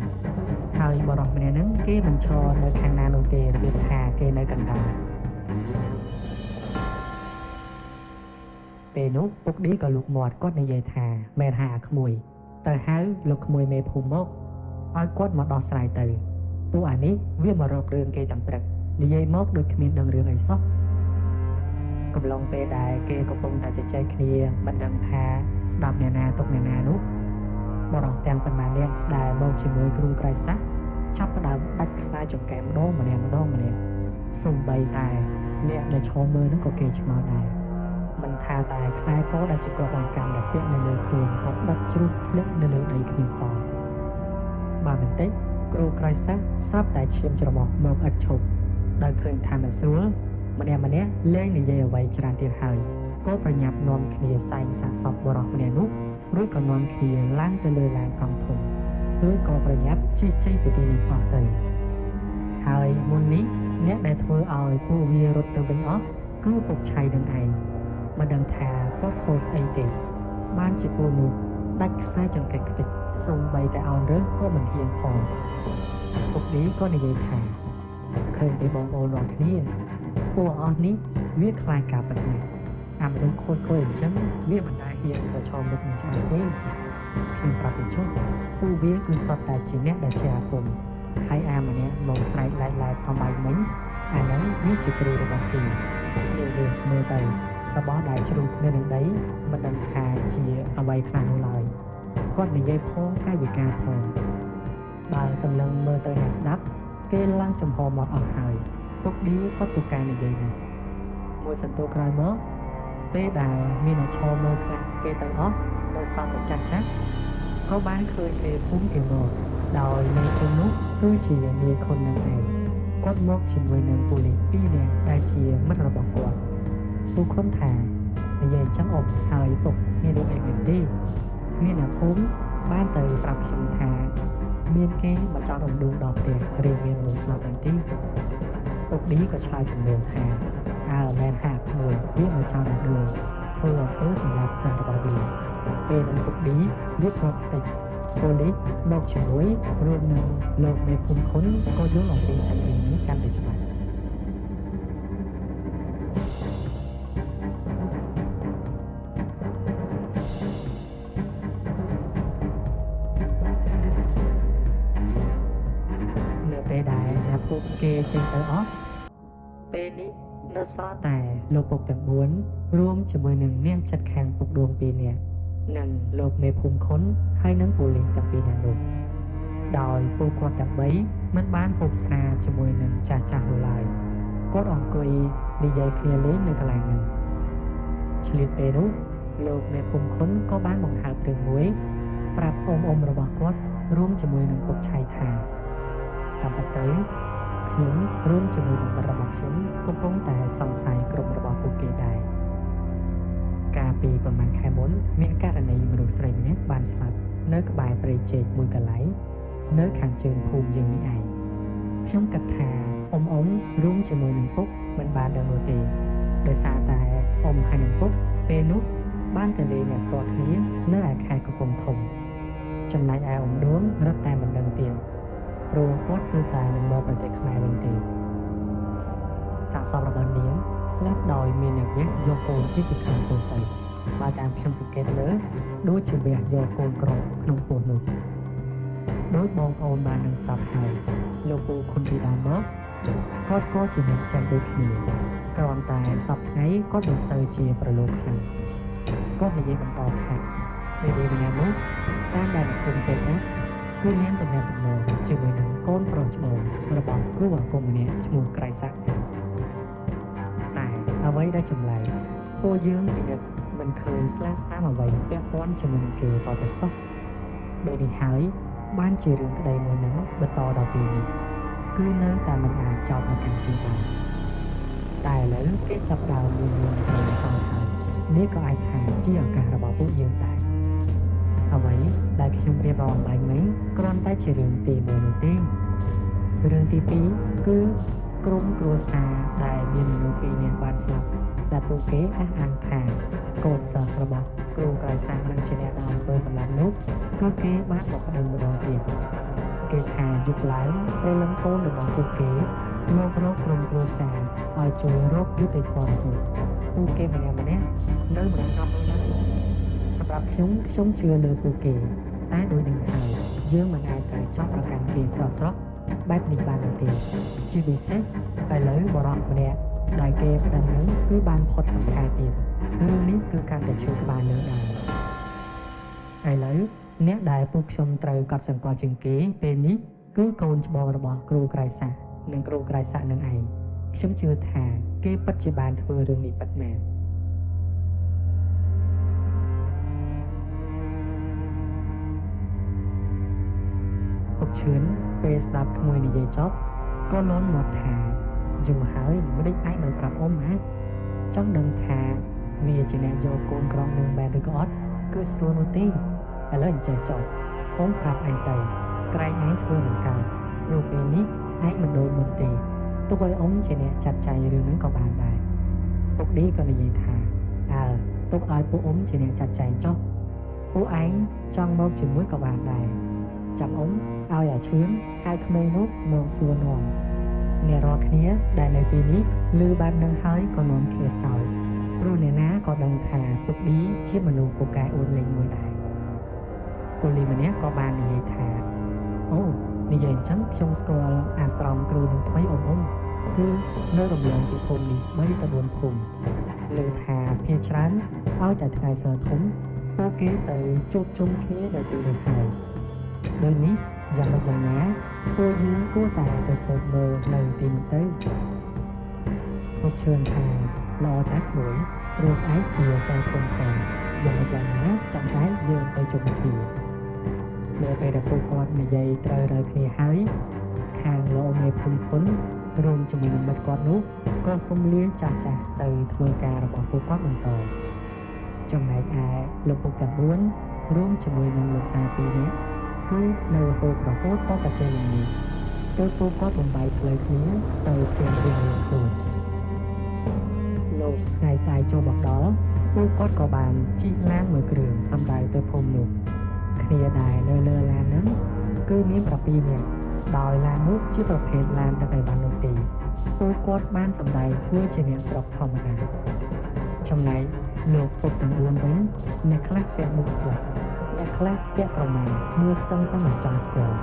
ហើយបរិសម្នាក់ហ្នឹងគេមិនឈរនៅខាងណានោះទេរបៀបថាគេនៅកណ្ដាលពេលនោះពុកឌីក៏លូកមាត់គាត់និយាយថាមែនហាអាក្មួយទៅហៅលោកក្មួយមេភូមិមកឲ្យគាត់មកដោះស្រាយទៅពួកអានេះវាមករករឿងគេទាំងព្រឹកនិយាយមកដូចគ្មានដឹងរឿងអីសោះកំឡុងពេលដែលគេកំពុងតែជជែកគ្នាមិនដឹងថាស្ដាប់អ្នកណាទុកអ្នកណានោះបរិសទាំងប៉ុន្មាននាក់ដែលមកជាមួយគ្រូក្រៃសាក់ចាប់ផ្ដើមដាច់ខ្សែចង្កេះម្ដងម្នាក់ម្ដងម្នាក់សូម្បីតែអ្នកដែលឈរមើលនឹងក៏គេឆ្ងល់ដែរមិនថាតែខ្សែកដែលជាគ្រាប់អង្កាំដែលពាក់នៅលើខ្លួនក៏ដាច់ជ្រុះធ្លាក់នៅលើដីគ្មានសល់បាទបន្តិចគ្រូក្រៃសាក់ស្រាប់តែឈាមច្រមុះមកឥតឈប់ដោយឃើញថាមិនស្រួលម្នាក់ម្នាក់លែងនិយាយអ្វីច្រើនទៀតហើយក៏ប្រញាប់នាំគ្នាសែងសាកសពបរិសម្នាក់នោះរួចក៏នាំគ្នាឡើងទៅលើឡានកង់ធំឬក៏ប្រញាប់ជិះចេញពីទីនេះអស់ទៅហើយមុននេះអ្នកដែលធ្វើឲ្យពួកវារត់ទៅវិញអស់គឺពុកឆៃនឹងឯងមិនដឹងថាគាត់សូត្រស្អីទេបានជាពួកនោះដាច់ខ្សែចង្កេះខ្ទេចសូម្បីតែអោនរើសក៏មិនហ៊ានផងពុកនេះក៏និយាយថាឃើញទេបងប្អូនរាល់គ្នាពួកអស់នេះវាខ្លាចការពិតណាស់អាមនុស្សខូចខូចអញ្ចឹងវាមិនដែលហ៊ានប្រឈមមុខនឹងច្បាស់ទេខ្ញុំប្រាប់ពីចុះពួកវាគឺសុទ្ធតែជាអ្នកដែលជាអាគមហើយអាម្នាក់មកស្រែកឡែកឡែកអំបែងមិញអាហ្នឹងវាជាគ្រូរបស់គេនេះមើលទៅរបស់ដែលជ្រុះនៅនឹងដីមិនដឹងថាជាអ្វីខ្លះនោះឡើយគាត់និយាយផងកាយវិការផងបើសម្លឹងមើលទៅអ្នកស្ដាប់គេឡើងចំហមាត់អស់ហើយពុកឌីគាត់ពូកែនិយាយណាស់មួយសន្ទុះក្រោយមកពេលដែលមានអ្នកឈរមើលខ្លះគេទៅអស់នៅសល់តែចាស់ចាស់ក៏បានឃើញមេភូមិគេមកដោយមេភូមិនោះគឺជានាយខុននឹងឯងគាត់មកជាមួយនឹងប៉ូលីស2នាក់ដែលជាមិត្តរបស់គាត់ ពូខុនថានិយាយអញ្ចឹងអ៊ំហើយពុកមានរឿងអីមែនទេមានអ្នកភូមិបានទៅប្រាប់ខ្ញុំថាមានគេមកចោទអ៊ំឌួងដល់ផ្ទះរឿងមានមនុស្សស្លាប់មែនទេពុកឌីក៏ឆ្លើយជំនួសថាអើមែនហាក់ក្មួយវាមកចោទអ៊ំឌួងធ្វើអំពើសម្រាប់សិស្សរបស់វាពេលនឹងពុកឌីរៀបរាប់តិចប៉ូលីសមកជាមួយរួមនឹងលោកមេភូមិខុនក៏យល់អំពីសាច់រឿងនេះកាន់តែច្បាស់នៅពេលដែលអ្នកភូមិគេចេញទៅអស់ពេលនេះនៅសល់តែលោកពុកទាំង4រួមជាមួយនឹងអ្នកចិត្តខាងពុកដួង2នាក់និងលោកមេភូមិខុនហើយនិងប៉ូលីសទាំងពីរនាក់នោះដោយពួកគាត់ទាំង3មិនបានហូបស្រាជាមួយនឹងចាស់ៗនោះឡើយគាត់អង្គុយនិយាយគ្នាលេងនៅកន្លែងនោះឆ្លៀតពេលនោះលោកមេភូមិខុនក៏បានបង្ហើបរឿងមួយប្រាប់អ៊ំៗរបស់គាត់រួមជាមួយនឹងពុកឆៃថាតាមពិតទៅខ្ញុំរួមជាមួយនឹងមិត្តរបស់ខ្ញុំកំពុងតែសង្ស័យក្រុមរបស់ពួកគេដែរកាលពីប្រហែលខែមុនមានករណីមនុស្សស្រីម្នាក់បានស្លាប់នៅក្បែរព្រៃជែកមួយកន្លែងនៅខាងជើងភូមិយើងនេះឯងខ្ញុំគិតថាអ៊ំរួមជាមួយនឹងពុកមិនបានដឹងនោះទេដោយសារតែអ៊ំហើយនឹងពុកពេលនោះបានទៅលេងអ្នកស្គាល់គ្នានៅឯខេត្តកំពង់ធំចំណែកឯអ៊ំដួងរត់តែមិនដឹងទៀតព្រោះគាត់គឺតែនឹងមកប្រទេសខ្មែរវិញទេសាកសពរបស់នាងស្លាប់ដោយមានអ្នកវះយកកូនជាពីខាងពោះទៅបើតាមខ្ញុំសង្កេតមើលដូចជាវះយកកូនក្រក្នុងពោះនោះដោយបងប្អូនបាននឹងស្រាប់ហើយលោកពូខុនពីដើមមកគាត់ក៏ជាអ្នកចេះដូចគ្នាគ្រាន់តែសប្តាហ៍ថ្ងៃគាត់មិនសូវជាប្រឡូកខ្លាំងគាត់និយាយបន្តថានៅពេលម្នាក់នោះតាមដែលអ្នកភូមិគេណាគឺមានទំនាក់ទំនងជាមួយនឹងកូនប្រុសច្បងរបស់គ្រូអាគមម្នាក់ឈ្មោះក្រៃសាក់តែអ្វីដែលចម្លែកពួកយើងពិនិត្យមិនឃើញស្លាកស្នាមអ្វីពាក់ព័ន្ធជាមួយនឹងគេតតែសោះដោយនេះហើយបានជារឿងក្តីមួយនឹងបន្តដល់ពេលនេះគឺនៅតែមិនអាចចោទប្រកាន់គេបានតែឥឡូវគេចាប់ដើមមានរឿងត្រូវចោទហើយនេះក៏អាចថាជាឱកាសរបស់ពួកយើងដែរអ្វីដែលខ្ញុំរៀបរាប់អំបញ្ញមិញគ្រាន់តែជារឿងទី1នោះទេរឿងទី2គឺក្រុមគ្រួសារដែលមានមនុស្ស2នាក់បានស្លាប់ដែលពួកគេអះអាងថាកូនសិស្សរបស់គ្រូក្រៃសានឹងជាអ្នកដើមធ្វើសម្លាប់នោះគឺគេបានមកប្តឹងម្ដងទៀតគេថាយប់ឡើងព្រលឹងកូនរបស់ពួកគេមករកក្រុមគ្រួសារឲ្យជួយរកយុត្តិធម៌រហូតពួកគេម្នាក់ៗនៅមិនស្ងប់នោះឡើយសម្រាប់ខ្ញុំជឿលើពួកគេតែដោយនឹងហើយយើងមិនអាចទៅចោទប្រកាន់គេស្រស់ៗបែបនេះបាននោះទេជាពិសេសឥឡូវបរិសម្នាក់ដែលគេប្តឹងនឹងគឺបានផុតសង្ខេបទៀតរឿងនេះគឺកាន់តែឈឺក្បាលលើដែរឥឡូវអ្នកដែលពួកខ្ញុំត្រូវកត់សម្គាល់ជាងគេពេលនេះគឺកូនច្បងរបស់គ្រូក្រៃសានិងគ្រូក្រៃសានឹងឯងខ្ញុំជឿថាគេពិតជាបានធ្វើរឿងនេះពិតមែនពុកឈឿនពេលស្ដាប់ក្មួយនិយាយចប់ក៏លន់មាត់ថាយូរហើយមិនដេចឯងមិនប្រាប់អ៊ំហ៎ចង់ដឹងថាវាជាអ្នកយកកូនក្រងនឹងមែនឬក៏អត់គឺស្រួលនោះទេឥឡូវអញ្ចេះចុះអ៊ំប្រាប់ឯងទៅក្រែងឯងធ្វើមិនកើតព្រោះពេលនេះឯងមិនដូចមុនទេទុកឲ្យអ៊ំជាអ្នកចាត់ចែងរឿងហ្នឹងក៏បានដែរពុកឌីក៏និយាយថាអើទុកឲ្យពួកអ៊ំជាអ្នកចាត់ចែងចុះពួកឯងចង់មកជាមួយក៏បានដែរចាំអ៊ំឲ្យអាឈឿនហៅក្មេងនោះមកសួរនាំអ្នករាល់គ្នាដែលនៅទីនេះឮបែបនឹងហើយក៏នាំគ្នាសើចព្រោះអ្នកណាក៏ដឹងថាពុកឌីជាមនុស្សពូកែអួតលេងមួយដែរប៉ូលីសម្នាក់ក៏បាននិយាយថាអូនិយាយអញ្ចឹងខ្ញុំស្គាល់អាស្រមគ្រូនឹងថ្មីអ៊ំគឺនៅរំលងពីភូមិនេះ3ទៅ4ភូមិលើថាភាគច្រើនឲ្យតែថ្ងៃសើធំពួកគេទៅជួបជុំគ្នានៅទីនោះហើយដូចនេះយ៉ាងម៉េចយ៉ាងណាពួកយើងគួរតែទៅស៊ើបមើលនៅទីនោះទៅពុកជឿនថាល្អតាក្មួយព្រោះស្អែកជាសើធំផងយ៉ាងម៉េចយ៉ាងណាចាំស្អែកយើងទៅជុំគ្នានៅពេលដែលពួកគាត់និយាយត្រូវរើគ្នាហើយខាងលោកមេភូមិខុន រួមជាមួយនឹងមិត្តគាត់នោះក៏សុំលាចាស់ចាស់ទៅធ្វើការរបស់ពួកគាត់បន្តចំណែកឯលោកពុកទាំង4រួមជាមួយនឹងលោកតា2នាក់គឺនៅហូបរហូតតតែពេលល្ងាចទើបពួកគាត់បំបែកផ្លូវគ្នាទៅផ្ទះរៀងៗខ្លួនលោកថ្ងៃស្អែកចូលមកដល់ពួកគាត់ក៏បានជិះឡានមួយគ្រឿងសម្ដៅទៅភូមិនោះគ្នាដែលនៅលើឡានហ្នឹងគឺមាន7នាក់ដោយឡាននោះជាប្រភេទឡានដឹកអីវ៉ាន់នោះទេពួកគាត់បានសម្ដែងធ្វើជាអ្នកស្រុកធម្មតាចំណែកលោកពុកទាំង4វិញអ្នកខ្លះពាក់មុខស្លឹកអ្នកខ្លះពាក់ក្រមាមើលសឹងតែមិនចង់ស្គាល់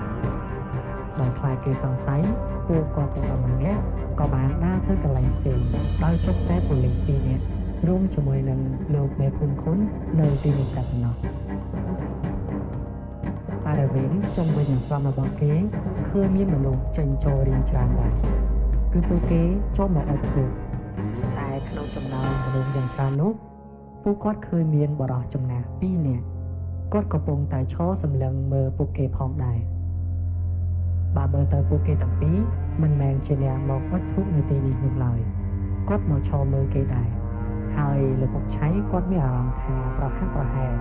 ដោយខ្លាចគេសង្ស័យពួកគាត់ទាំង11នាក់ក៏បានដើរទៅកន្លែងផ្សេងដោយទុកតែប៉ូលីស2នាក់រួមជាមួយនឹងលោកមេភូមិខុននៅទីនោះតែប៉ុណ្ណោះបរិវេណជុំវិញអាស្រមរបស់គេឃើញមានមនុស្សចេញចូលរៀងច្រើនដែរគឺពួកគេចូលមកអុជធូបតែក្នុងចំណោមមនុស្សយ៉ាងច្រើននោះពួកគាត់ឃើញមានបុរសចំណាស់2នាក់គាត់កំពុងតែឈរសម្លឹងមើលពួកគេផងដែរបើមើលទៅពួកគេទាំងពីរមិនមែនជាអ្នកមកអុជធូបនៅទីនេះនោះឡើយគាត់មកឈរមើលគេដែរហើយលោកពុកឆៃគាត់មានអារម្មណ៍ថាប្រហាក់ប្រហែល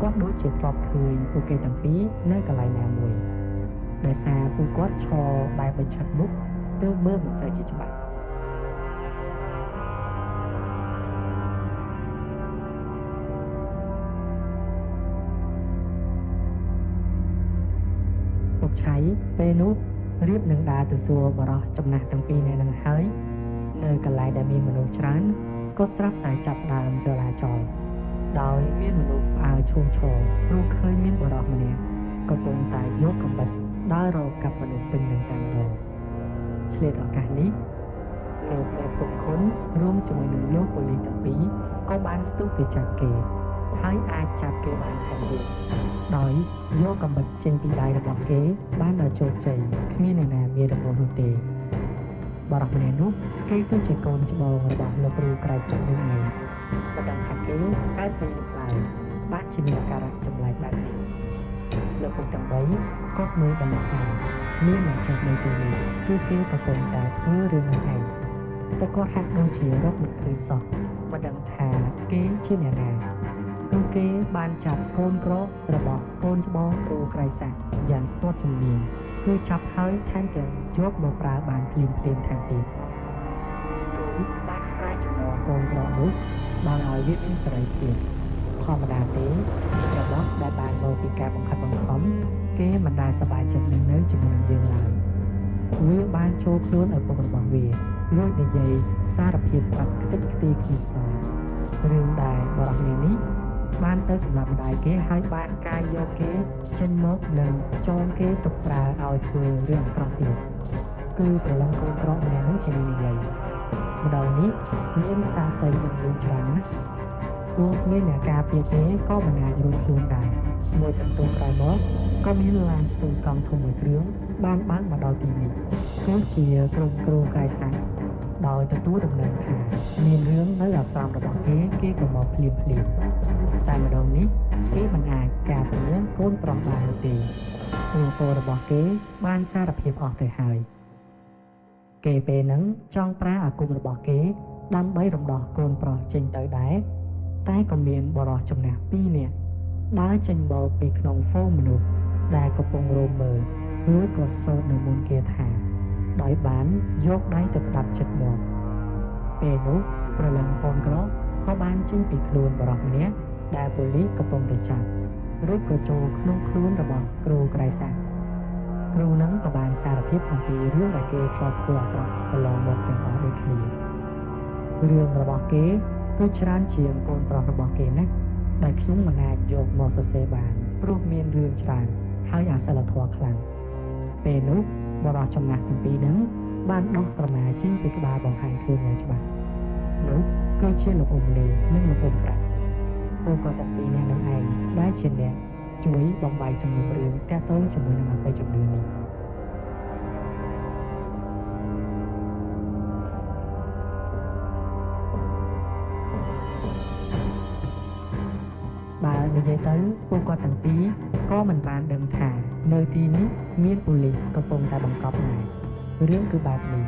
គាត់ដូចជាធ្លាប់ឃើញពួកគេទាំងពីរនៅកន្លែងណាមួយដោយសារពួកគាត់ឈរបែបបញ្ឆិតមុខទើបមើលមិនសូវជាច្បាស់ពុកឆៃពេលនោះរៀបនឹងដើរទៅសួរបរោះចំណាស់ទាំងពីរនាក់នឹងហើយនៅកន្លែងដែលមានមនុស្សច្រើនក៏ស្រាប់តែចាប់ដើមចរាចរដោយមានមនុស្សផ្អើលឈូងឈរព្រោះឃើញមានបុរសម្នាក់កំពុងតែយកកាំបិតដើររកកាប់មនុស្សពេញនឹងតែម្ដងឆ្លៀតឱកាសនេះលោកមេភូមិខុនរួមជាមួយនឹងលោកប៉ូលីសទាំងពីរក៏បានស្ទុះទៅចាប់គេហើយអាចចាប់គេបានថែមទៀតដោយយកកាំបិតចេញពីដៃរបស់គេបានដល់ជោគជ័យគ្មានអ្នកណាមានរបួសនោះទេបុរសម្នាក់នោះគេគឺជាកូនច្បងរបស់លោកគ្រូក្រៃសិទ្ធនឹងឯងមិនដឹងថាគេកើតអីនោះឡើយបានជាមានអាការៈចម្លែកបែបនេះលោកពុកទាំង3គាត់មើលដឹងថាមានអ្នកចេះនៅទីនេះគឺគេកំពុងតែធ្វើរឿងនោះឯងតែគាត់ហាក់ដូចជារកមិនឃើញសោះមិនដឹងថាគេជាអ្នកណាគឺគេបានចាប់កូនក្ររបស់កូនច្បងគ្រូក្រៃសាក់យ៉ាងស្ទាត់ជំនាញគឺចាប់ហើយថែមទាំងយកមកប្រើបានភ្លាមៗថែមទៀតគឺបានស្រែកចំណងកូនក្រនោះដោយឲ្យវាមានសេរីភាពធម្មតាទេរបស់ដែលបានមកពីការបង្ខិតបង្ខំគេមិនដែលសប្បាយចិត្តនឹងនៅជាមួយនឹងយើងឡើយវាបានចូលខ្លួនឪពុករបស់វារួចនិយាយសារភាពប្រាប់ខ្ទេចខ្ទីគ្មានសល់រឿងដែលបរិះនាងនេះបានទៅសម្រាប់ម្ដាយគេហើយបានកាយយកគេចេញមកនិងចងគេទុកប្រើឲ្យធ្វើរឿងអាក្រក់ទៀតគឺប្រឡងកូនក្រកម្នាក់នោះជានិយាយម្ដងនេះមានសាសីនឹងលឺច្រើនណាស់ទោះមានអ្នកការពារទេក៏មិនអាចរួចខ្លួនដែរមួយសន្ទុះក្រោយមកក៏មានឡានស្ទូចកង់ធំមួយគ្រឿងបានបើកមកដល់ទីនេះគឺជាក្រុមគ្រូកាយសាស្ត្រដោយទទួលដំណឹងថាមានរឿងនៅអាស្រមរបស់គេគេក៏មកភ្លាមភ្លាមតែម្ដងនេះគេមិនអាចការពារកូនប្រុសបាននោះទេព្រោះកូនរបស់គេបានសារភាពអស់ទៅហើយគេពេលហ្នឹងចង់ប្រើអាគមរបស់គេដើម្បីរំដោះកូនប្រុសចេញទៅដែរតែក៏មានបុរសចំណាស់2នាក់ដើរចេញមកពីក្នុងហ្វូងមនុស្សដែលកំពុងរោមមើលរួចក៏សូត្រនៅមុនគេថាដោយបានយកដៃទៅក្តាប់ចិត្តមាត់ពេលនោះប្រលឹងកូនក្រក៏បានចេញពីខ្លួនបុរសម្នាក់ដែលប៉ូលីសកំពុងតែចាប់រួចក៏ចូលក្នុងខ្លួនរបស់គ្រូក្រៃសាគ្រូនឹងក៏បានសារភាពអំពីរឿងដែលគេធ្លាប់ធ្វើអាក្រក់កន្លងមកទាំងអស់ដូចគ្នារឿងរបស់គេគឺច្រើនជាងកូនប្រុសរបស់គេណាស់ដែលខ្ញុំមិនអាចយកមកសរសេរបានព្រោះមានរឿងច្រើនហើយអសិលធម៌ខ្លាំងពេលនោះបុរសចំណាស់ទាំងពីរហ្នឹងបានដោះក្រមាចេញពីក្បាលបង្ហាញខ្លួនយ៉ាងច្បាស់នោះគឺជាលោកអ៊ំលីនិងលោកអ៊ំប្រាក់ពួកគាត់ទាំងពីរនាក់នឹងឯងដែលជាអ្នកជួយបំបែកសំណុំរឿងតាក់ទងជាមួយនឹងអបិយជំនឿនេះបើនិយាយទៅពួកគាត់ទាំងពីរក៏មិនបានដឹងថានៅទីនេះមានប៉ូលីសកំពុងតែបង្កប់ដែរ រឿងគឺបែបនេះ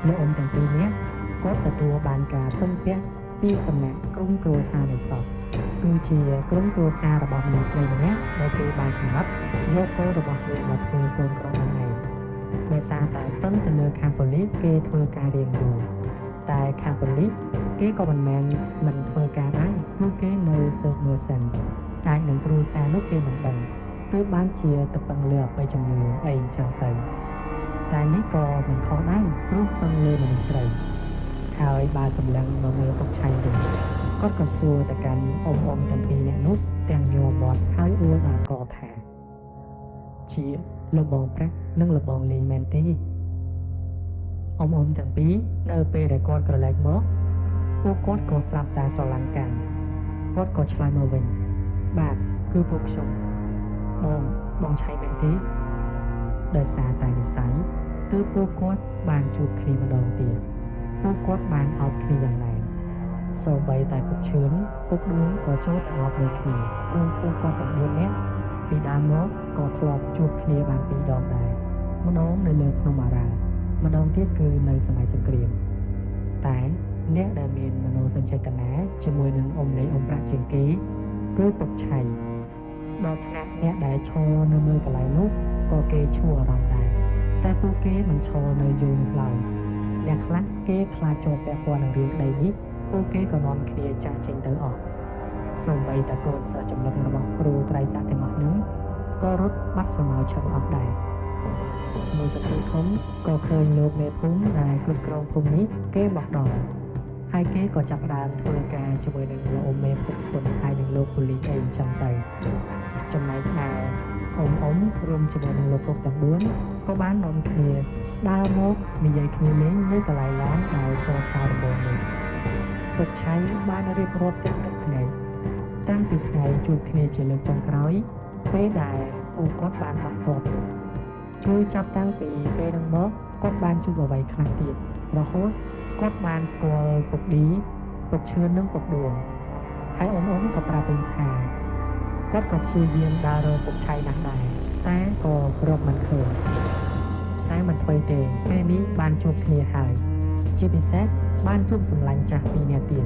លោកអ៊ំទាំងពីរនាក់គាត់ទទួលបានការពឹងពាក់ពីសំណាក់ក្រុមគ្រួសារនៃសពគឺជាក្រុមគ្រួសាររបស់មនុស្សស្រីម្នាក់ដែលគេបានសម្លាប់យកកូនរបស់នាងមកធ្វើកូនក្រុមនឹងឯងដោយសារតែពឹងទៅលើខាងប៉ូលីសគេធ្វើការរៀងយូរតែខាងប៉ូលីសគេក៏មិនមែនមិនធ្វើការដែរគឺគេនៅស៊ើបមើលសិនអាចនឹងគ្រួសារនោះគេមិនដឹងទើបបានជាទៅពឹងលើអបិយជំនឿអីអញ្ចឹងទៅតែនេះក៏មិនខុសដែរព្រោះពឹងលើមនុស្សត្រីហើយបើសម្លឹងមកមើលពុកឆៃវិញគាត់ក៏សួរទៅកាន់អ៊ំអ៊ំទាំងពីរនាក់នោះទាំងញ័រមាត់ហើយអួលដល់កថាជាលបងប្រាក់និងលបងលេងមែនទេអ៊ំអ៊ំទាំងពីរនៅពេលដែលគាត់ក្រឡេកមកពួកគាត់ក៏ស្រាប់តែស្រឡាំងកាន់គាត់ក៏ឆ្លើយមកវិញបាទគឺពួកខ្ញុំបងបងឆៃមែនទេដោយសារតែនិស័យទើបពួកគាត់បានជួបគ្នាម្ដងទៀតពួកគាត់បានអោបគ្នាយ៉ាងណែនសូម្បីតែពុកឈឿនពុកដួងក៏ចូលទៅអោបដូចគ្នាព្រោះពួកគាត់ទាំង4នាក់ពីដើមមកក៏ធ្លាប់ជួបគ្នាបានពីរដងដែរម្ដងនៅលើភ្នំអារ៉ាល់ម្ដងទៀតគឺនៅសម័យសង្គ្រាមតែអ្នកដែលមានមโนសញ្ចេតនាជាមួយនឹងអ៊ំលេអ៊ំប្រាក់ជាងគេគឺពុកឆៃដល់ថ្នាក់អ្នកដែលឈរនៅមើលកន្លែងនោះក៏គេឈួរអារម្មណ៍ដែរតែពួកគេមិនឈរនៅយូរនោះឡើយអ្នកខ្លះគេខ្លាចជាប់ពាក់ព័ន្ធនឹងរឿងក្តីនេះពួកគេក៏នាំគ្នាចាក់ចេញទៅអស់សូម្បីតែកូនសិស្សចំណិតរបស់គ្រូត្រៃស័កទាំងអស់នឹងក៏រត់បាត់ស្រមោលឈឹងអស់ដែរមួយសន្ទុះធំក៏ឃើញលោកមេភូមិដែលគ្រប់គ្រងភូមិនេះគេមកដល់ហើយគេក៏ចាប់ផ្ដើមធ្វើការជាមួយនឹងលោកអ៊ំមេភូមិពុនហើយនឹងលោកប៉ូលីសអីអញ្ចឹងទៅចំណែកឯអ៊ំអ៊ំរួមជាមួយនឹងលោកពុកទាំង4ក៏បាននាំគ្នាដើរមកនិយាយគ្នាលេងនៅកន្លែងឡានដែលចតចោលដំបូងនោះពុកឆៃបានរៀបរាប់ទឹកទឹកភ្នែកតាំងពីថ្ងៃជួបគ្នាជាលើកចុងក្រោយពេលដែលពួកគាត់បានបាក់ទ័ពគឺចាប់តាំងពីពេលនោះមកគាត់បានជួបអ្វីខ្លះទៀតរហូតគាត់បានស្គាល់ពុកឌីពុកឈឿននិងពុកដួងហើយអ៊ំអ៊ំក៏ប្រាប់វិញថាគាត់ក៏ព្យាយាមដើររកពុកឆៃណាស់ដែរតែក៏រកមិនឃើញតែមិនធ្វើទេពេលនេះបានជួបគ្នាហើយជាពិសេសបានជួបសម្លាញ់ចាស់ពីរនាក់ទៀត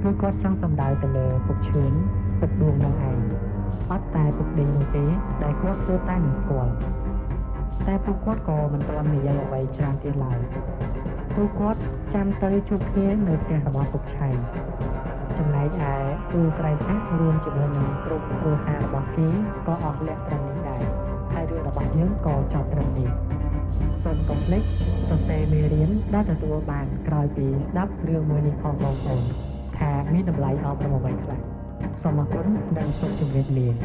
គឺគាត់ចង់សម្ដៅទៅលើពុកឈឿនពុកដួងនឹងឯងអត់តែពុកឌីនោះទេដែលគាត់ធ្វើតែនឹងស្គាល់តែពួកគាត់ក៏មិនទាន់និយាយអ្វីច្រើនទៀតឡើយពួកគាត់ចាំទៅជួបគ្នានៅផ្ទះរបស់ពុកឆៃចំណែកឯគ្រូក្រៃសាសរួមជាមួយនឹងក្រុមគ្រួសាររបស់គេក៏អស់លក្ខត្រឹមនេះដែរហើយរឿងរបស់យើងក៏ចប់ត្រឹមនេះសូមកុំភ្លេចសរសេរមេរៀនដែលទទួលបានក្រោយពីស្ដាប់រឿងមួយនេះផងបងប្អូនថាមានតម្លៃអប់រំអ្វីខ្លះសូមអរគុណនិងសូមជម្រាបលា។